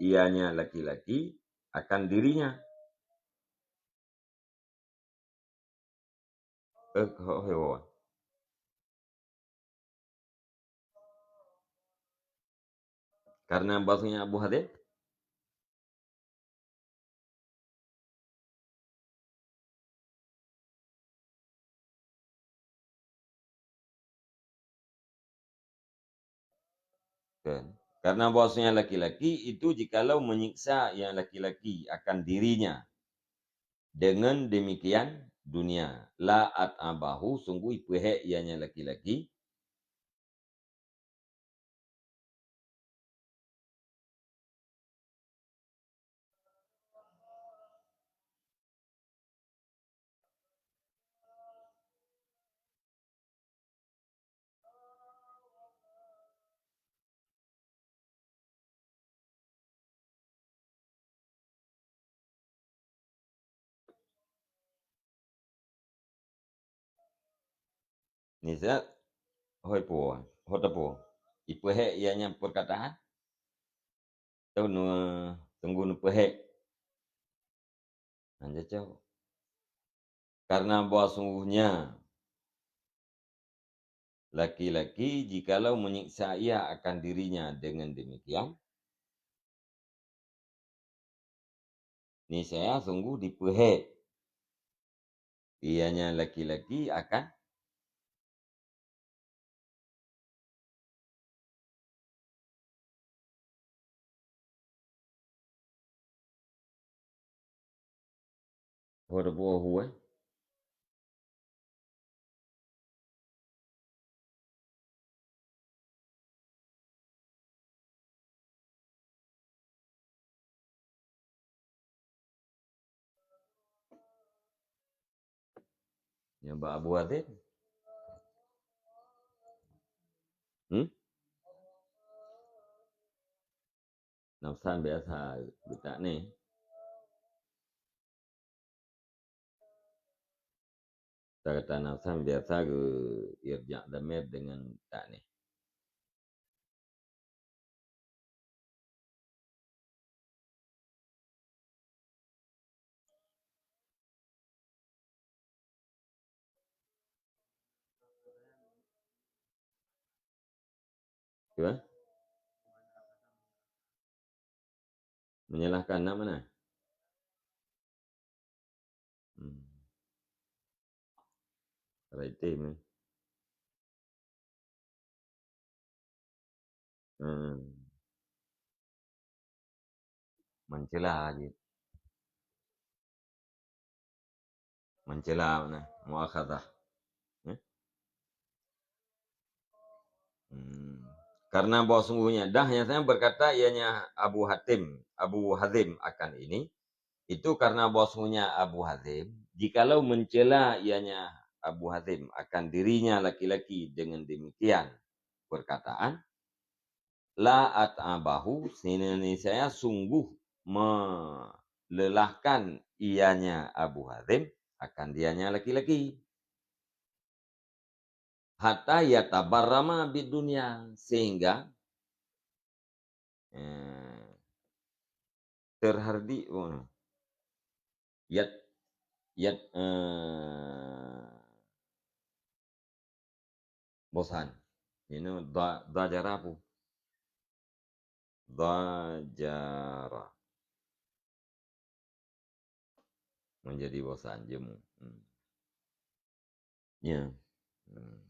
ianya laki-laki akan dirinya. Eh, ho-, ho-, ho. Karena bahasanya Abu Hazim, Kan? Karena bahwasanya laki-laki itu jikalau menyiksa yang laki-laki akan dirinya, dengan demikian dunia. La at'abahu, sungguh ipeuhék ianya laki-laki. Nisa, hoi po, ho teupeu. Ipeuhék ianya perkataan? Tau nu, tunggu neupeuhék. Hana cocok. Karena bahwa sungguhnya laki-laki jikalau menyiksa ia akan dirinya dengan demikian, niscaya sungguh dipeuhék ianya laki-laki akan Ho teupeu ho, eh? Nyang bak Abu Hazim? Hmm? Nafsan biasa geutak ni. Kata-kata nafsan biasa geu-, irja' dhamir dengan tak ni. Cuba. Menyalahkan nama mana? Hmm. Raitim, eh. Hmm. Mencela jih. Mencela mana? Muakhadzah. Eh? Hmm. Karena bahwa sungguhnya, dah nyatanya berkata ianya Abu Hatim, Abu Hazim akan ini, itu karena bahwa sungguhnya Abu Hazim, jikalau mencela ianya Abu Hazim akan dirinya laki-laki dengan demikian perkataan, la at'abahu, niscaya sungguh melelahkan ianya Abu Hazim akan dianya laki-laki. Hatta yatabarrama bid dunya, sehingga, eh, terhardik, oh, yat, yat, eh, bosan. Ini da-, dajara pu. Dajara. Menjadi bosan, jemu. Hmm. Ya. Hmm.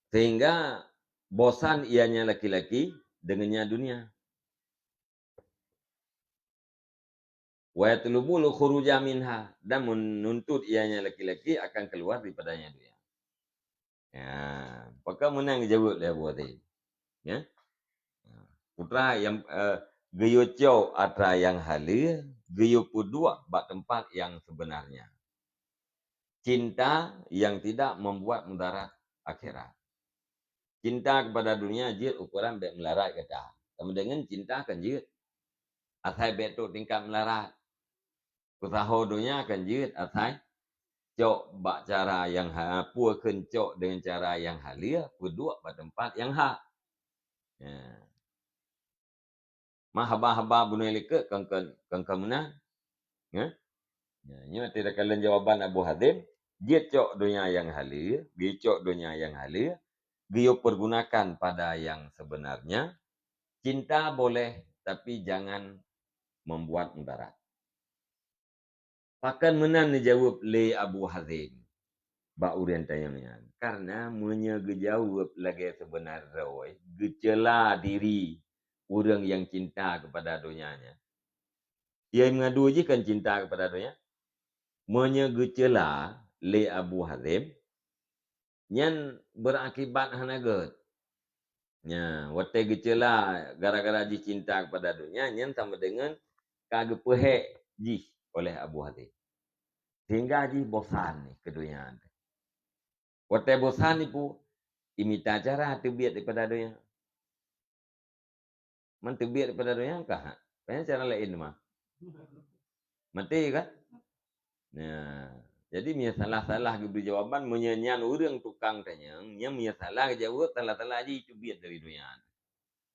Sehingga bosan ianya laki-laki dengannya dunia. Wa yatlubul khuruja minha, dan menuntut ianya laki-laki akan keluar daripadanya dunia. Ya, pakon meunan geujaweueb lé Abu Hazim. Ya. Putra nyang, eh, geuyue cok atra nyang haleue, geuyue peuduek bak teumpat nyang sebenarnya. Cinta yang tidak membuat mudarat akhirat. Cinta kepada dunia jeuet ukoran bék meularat gata. Sama dengan cinta kan jeuet. Asai bék trok tingkat meularat. Peusaho donya kan jeuet asai cok bak cara nyang ha-, peue kheun cok dengan cara nyang haleue, peuduek bak teumpat nyang hak. Ya. Ma haba-haba bunoe likot kon, kon, kon, kon meunan. Ya. Ya, nyoe teuka lôn jawaban Abu Hazim, jeuet cok donya nyang haleue, geuyue cok donya nyang haleue, geuyue pergunakan pada yang sebenarnya, cinta boleh, tapi jangan membuat mudarat. Pakon meunan neujaweueb lé Abu Hazim. bak ureuëng tanyong nyan. Karena meunyoe geujaweueb lagée seubeuna droe, geuceula diri ureuëng nyang cinta keupada donya nyan. Ia meungadue jih kan cinta keupada donya. Meunyoe geuceula lé Abu Hazim, nyan beurakibat hana gét. Nya, watée geuceula gara-gara jih cinta keupada donya, nyan sama deungon ka geupeuhék jih oleh Abu Hazim. Sehingga jih bosan ni keu donya. Watée bosan ni pu, imita cara teubiet daripada donya. Man teubiet daripada donya ka. Banyak cara lain mah. Mati kan? Nah, jadi meunyoe salah-salah geubri jawaban, meunyoe nyan ureuëng tukang tanyong, nyan meunyoe salah geujaweueb, salah-salah jih teubiet dari donya.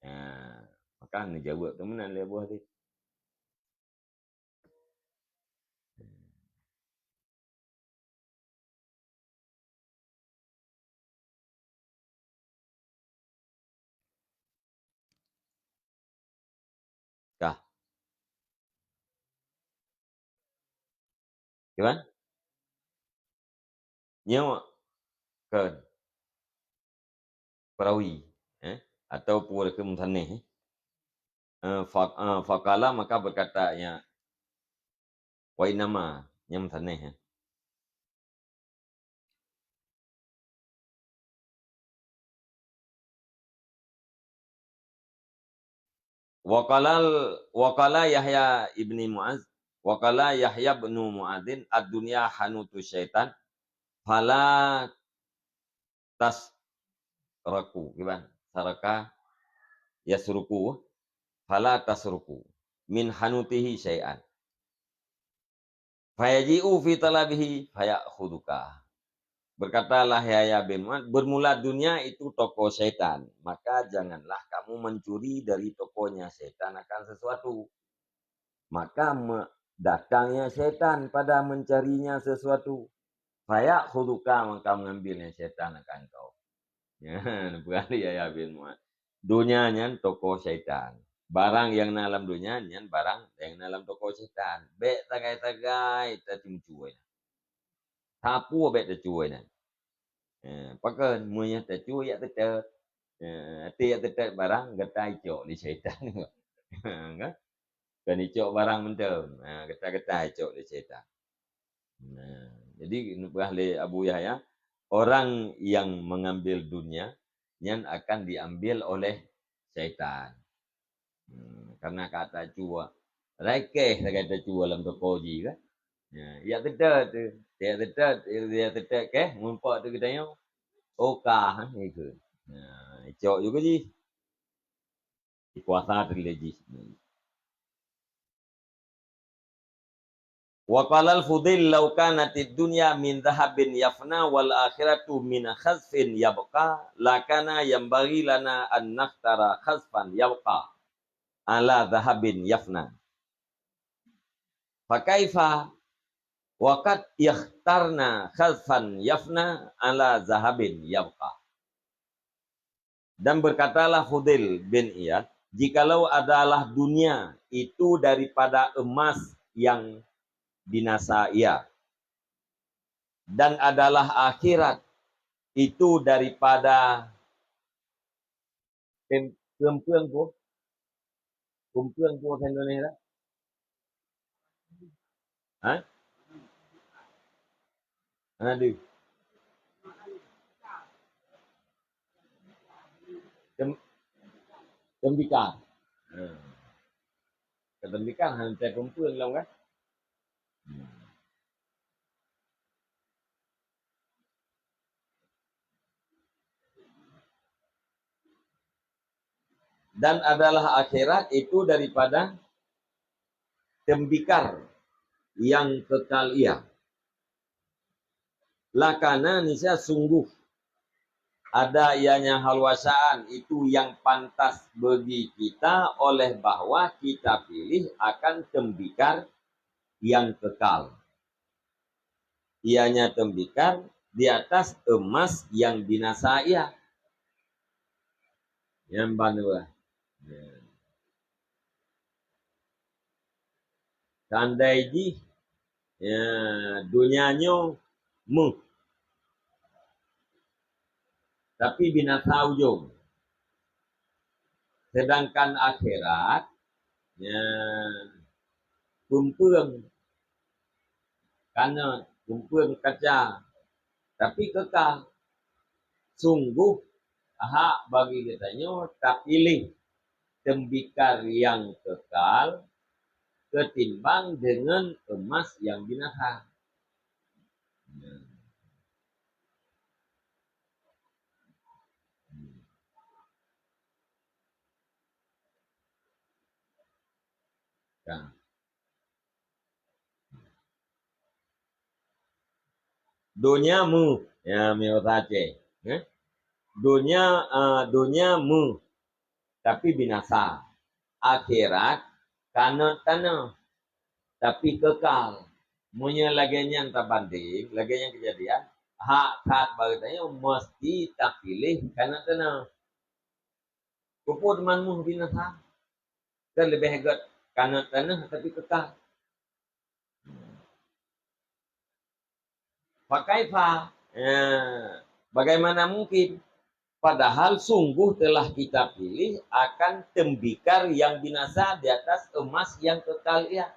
Nah, maka neujaweueb teumeunan lé Abu Hazim. Kah. Kiban? Nyoe kon perawi, eh, atau pue ke musannif, eh. Eh, fa-, eh, faqala, maka berkata ia, wa innama, nyang musannif, eh. Wa qala, wa qala Yahya ibni Mu'adz, wa qala Yahya ibnu Mu'adzin, "Ad-dunya hanutu syaitan, fala tasraku." Kiban? Saraka yasruku, "Fala tasruku min hanutihi syai'an." Fayaji'u fi talabihi faya'khudhuka. Berkatalah Yahya bin Mu'adz, "Bermula dunia itu toko syaitan, maka janganlah kamu mencuri dari tokonya syaitan akan sesuatu." Maka me-, datangnya syaitan pada mencarinya sesuatu. Faya'khudhuka, maka mengambilnya syaitan akan kau. Nyan, peugah lé Yahya bin Mu'adz. Donya nyan toko syaitan. Barang nyang na lam donya nyan barang nyang na lam toko syaitan. Bék sagai-sagai tacue-cue nyan. Sapeue bék tacue nyan. Eh, pakon meunyoe tacue jak teutet. Eh, até jak teutet barang gata icok lé syaitan. Kan? Kan icok barang mantong. Ha, gata-gata icok lé syaitan. Nah, jadi neupeugah lé Abu Yahya, orang yang mengambil dunia, nyan akan diambil oleh syaitan. Hmm, karena ka tacue. Raikeh sagai tacue lam toko jih kan. Ya, ya teutet tu. Ya teutet, ya teutet keh, mumpok tu geutanyoe. Oka, ha, ikut. Nah, icok juga jih. Dikuasa teurilée jih. Wa qalal Fudail, "Lau kanatid dunya min dhahabin yafna wal akhiratu min khazfin yabqa, lakana yanbaghi lana an nakhtara khazfan yabqa ala dhahabin yafna. Fakaifa wa qad ikhtarna khazfan yafna ala dhahabin yabqa." Dan berkatalah Fudail bin Iyad, "Jikalau adalah dunia itu daripada emas yang binasa ia, dan adalah akhirat itu daripada pem-, keumpeueng boh, keumpeueng boh Indonesia." Ha? Hana deuh. Tem-, tembikar. Ha. Tembikar hana teukumpul lom kan? Hmm. Dan adalah akhirat itu daripada tembikar yang kekal ia. Lakana, niscaya sungguh ada ianya halwasaan itu yang pantas bagi kita oleh bahwa kita pilih akan tembikar yang kekal. Ianya tembikar di atas emas yang binasa ia. Nyan ban dua. Ya. Seandai jih, ya, donya nyoe meuh, tapi binasa ujong. Sedangkan akhirat, ya, peumpeueng kanot, peumpeueng kaca, tapi kekal. Sungguh hak bagi geutanyoe tapiléh teumbikar nyang kekal ketimbang deungon emas nyang binasa. Ka. Donya meuh, ya, meuh saja. Eh? Donya, ah, donya meuh, tapi binasa. Akhirat kanot tanoh, tapi kekal. Meunyoe lagée nyan tabandeng, lagée nyan keujadian, hak that bagi tanyoe meusti tapiléh kanot tanoh. Peue teuma meuh binasa? Kan leubeh gét kanot tanoh tapi kekal. Fakaifa? Eh, bagaimana mungkin? Padahal sungguh telah kita pilih akan teumbikar nyang binasa di atas emas nyang kekal nyan.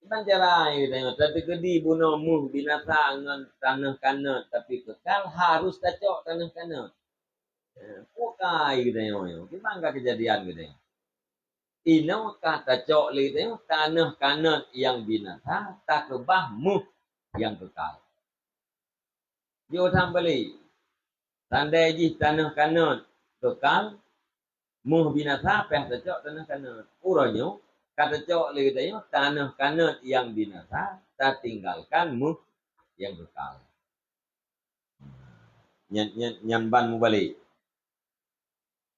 Kiban cara geutanyoe tateukeudi bunoe meuh binasa ngon tanoh kanot tapi kekal, harus tacok tanoh kanot. Eh, peue ka geutanyoe nyoe? Kiban ka keujadian geutanyoe? Inoe ka tacok lé geutanyoe tanoh kanot nyang binasa, takeubah meuh nyang kekal. Jiôh that balik. Tandai jih tanoh kanot kekal, meuh binasa, pih tacok tanoh kanot. Uroe nyoe ka tacok lé geutanyoe tanoh kanot nyang binasa, tatinggalkan meuh nyang kekal. Nyan, nyan, nyan ban mubalek.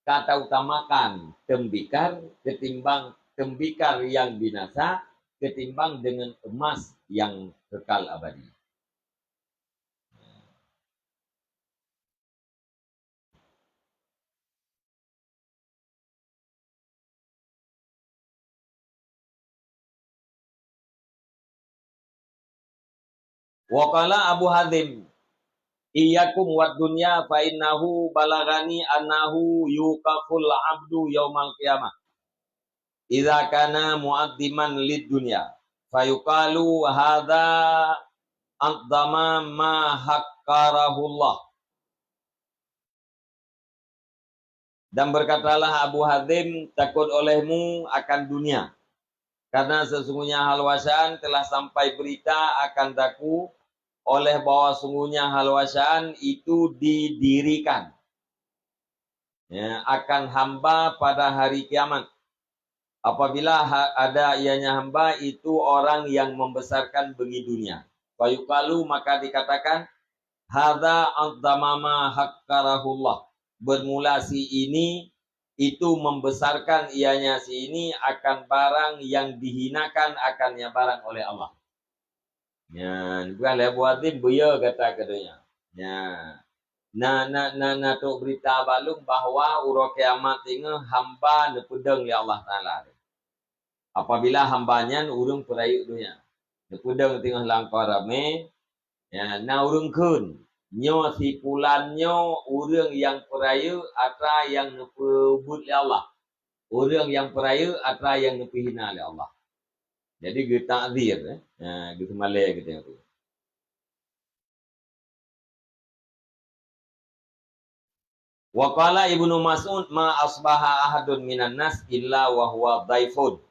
Ka tautamakan teumbikar ketimbang, teumbikar nyang binasa ketimbang deungon emas nyang kekal abadi. Wa qala Abu Hazim, "Iyyakum wad dunya fa innahu balaghani annahu yuqaful abdu yaumal qiyamah idza kana mu'azziman lid dunya, fayuqalu hadza a'zama ma haqqarahullah." Dan berkatalah Abu Hazim, "Takut olehmu akan dunia, karena sesungguhnya hal wasaan telah sampai berita akan daku oleh bahwa sungguhnya hal wasaan itu didirikan, ya, akan hamba pada hari kiamat. Apabila ha-, ada ianya hamba itu orang yang membesarkan bengi dunia. Fayuqalu, maka dikatakan, hadza a'zama ma haqqarahullah. Bermula si ini, itu membesarkan ianya si ini akan barang yang dihinakan akannya barang oleh Allah." Nyan, peugah lé Abu Hazim, "Beu yo gata keu donya." Nyan. Na, na, na, na trok beurita bak lôn bahwa uroe kiamat singoh hamba neupeudong lé Allah Taala. Apabila hamba nyan ureuëng peurayeuk donya, neupeudong teungoh lam kawan ramé, ya, na ureuëng kheun, "Nyoe si pulan nyoe ureuëng nyang peurayeuk atra nyang neupeubuet lé Allah. Ureuëng nyang peurayeuk atra nyang neupeuhina lé Allah." Jadi geutakzir, eh, ha, geuseumalée geutanyoe. Wa qala Ibnu Mas'ud, "Ma asbaha ahadun minan nas illa wa huwa dhaifun,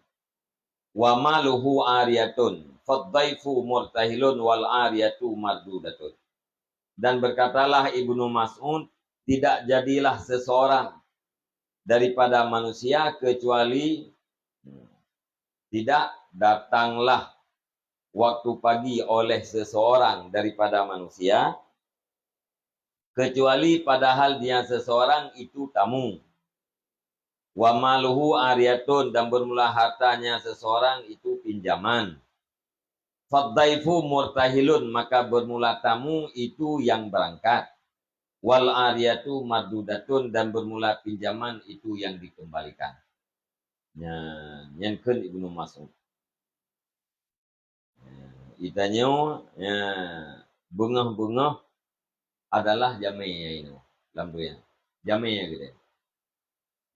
wa maluhu ariyatun, fadhaifu murtahilun wal ariyatu mardudatun." Dan berkatalah Ibnu Mas'ud, "Tidak jadilah seseorang daripada manusia kecuali, tidak datanglah waktu pagi oleh seseorang daripada manusia, kecuali padahal dia seseorang itu tamu. Wa maluhu ariyatun, dan bermula hartanya seseorang itu pinjaman. Fadhaifu murtahilun, maka bermula tamu itu yang berangkat. Wal ariyatu mardudatun, dan bermula pinjaman itu yang dikembalikan." Nyan, nyan kheun Ibnu Mas'ud. Geutanyoe, ya, beungoh-beungoh adalah jamé nyang inoe. lam donya. Jamé geutanyoe.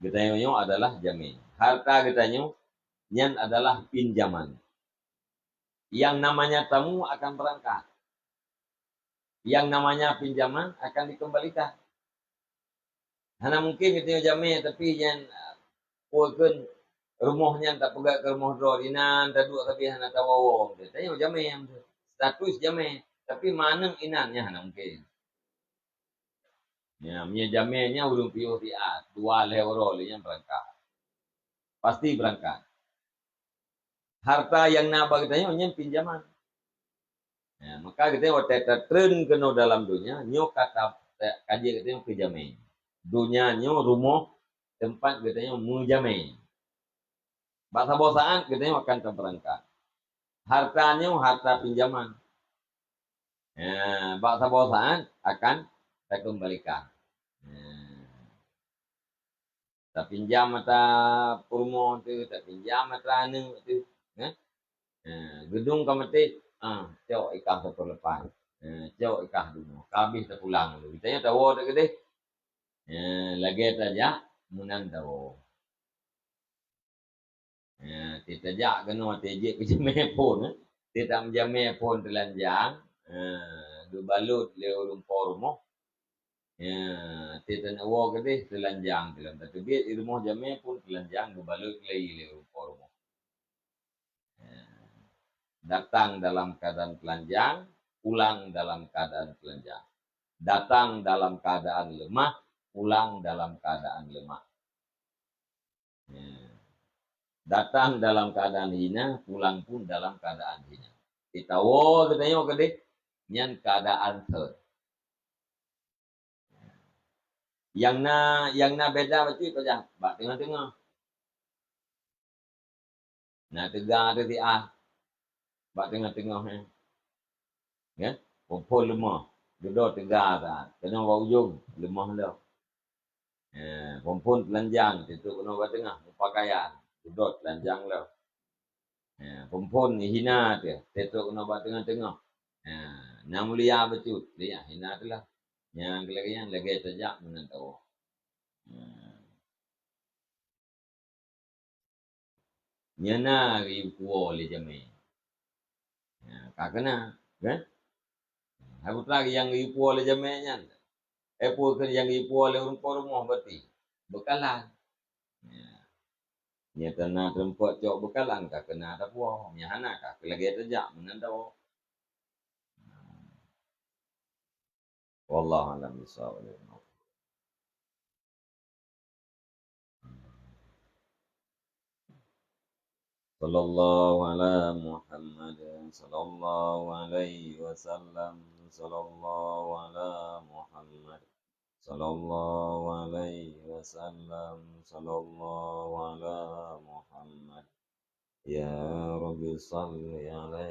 Geutanyoe nyoe adalah jamé. Harta geutanyoe nyan adalah pinjaman. Yang namanya tamu akan berangkat. Yang namanya pinjaman akan dikembalikan. Hana mungkin geutanyoe jamé, tapi nyan, ah, peue kheun rumoh nyan tapeugah keu rumoh droe, inan taduek sabe hana tawoe-woe. Tanyoe jamé, status jamé, tapi maneng inan nyan hana mungkin. Ya, meunyoe jamé nyan ureuëng piôh siat, dua lhée uroe lé nyan beurangkat. Pasti beurangkat. Harta nyang na bak geutanyoe nyan pinjaman. Ya, maka geutanyoe watée tatreun keunoe dalam donya, nyoe ka ta-, ta-, ka jeuet geutanyoe keu jamé. Donya nyoe rumoh teumpat geutanyoe meujamé. Bak saboh saát geutanyoe akan tabeurangkat. Harta nyoe harta pinjaman. Ya, bak saboh saát akan takeumbalikan. Ya. Tapinjam atra peurumoh teuh, tapinjam atra aneuëk teuh, eh? Eh, geudong ka maté, ah, cok i kah sapeue leupah. Eh, cok i kah dunoe. Ka habéh tapulang lé. Geutanyoe tawoe that keudeh. Eh, lagée tajak meunan tawoe. Eh, teuh tajak keunoe teuh jeuet keu jamé phon, eh. Teuh tameujamé phon teulanjang, eh, geubalot lé ureuëng po rumoh. Ya, teuh taneuk woe keudeh teulanjang teuh lam tateubiet i rumoh jamé phon teulanjang geubalot lé ureuëng po rumoh. Ya. Datang dalam keadaan telanjang, pulang dalam keadaan telanjang. Datang dalam keadaan lemah, pulang dalam keadaan lemah. Ya. Datang dalam keadaan hina, pulang pun dalam keadaan hina. Teuh tawoe geutanyoe keudeh, nyan keadaan thot. Nyang na, nyang na beda bacut pajan bak teungoh-teungoh. Na teuga teuh siat bak teungoh-teungoh, eh. Ya, phon-phon leumoh, dudoe teuga siat. Keunoe bak ujong, leumoh lom. Eh, phon-phon teulanjang, teutrok keunoe bak teungoh, meupakaian, dudoe teulanjang lom. Eh, phon-phon hina teuh, teutrok keunoe bak teungoh-teungoh. Eh, na mulia bacut, liah hina teuh lah. Nyang lagée nyan lagée tajak meunan tawoe. Eh. Nyan na geuyue puwoe lé jamé. Ya, ka keuna, kan? Hai putra nyang geuyue puwoe lé jamé nyan. Eh, peue kheun nyang geuyue puwoe lé ureuëng po rumoh berarti? Beukalan. Ya. Nyang na teumpok cok beukalan ka keuna tapuwoe. Nyang hana ka lagée tajak meunan tawoe. Wallahu a'lam bishawab. Sallallahu ala Muhammad, sallallahu alaihi wasallam, sallallahu ala Muhammad, sallallahu alaihi wasallam, sallallahu ala Muhammad. Ya Rabbi salli alaihi.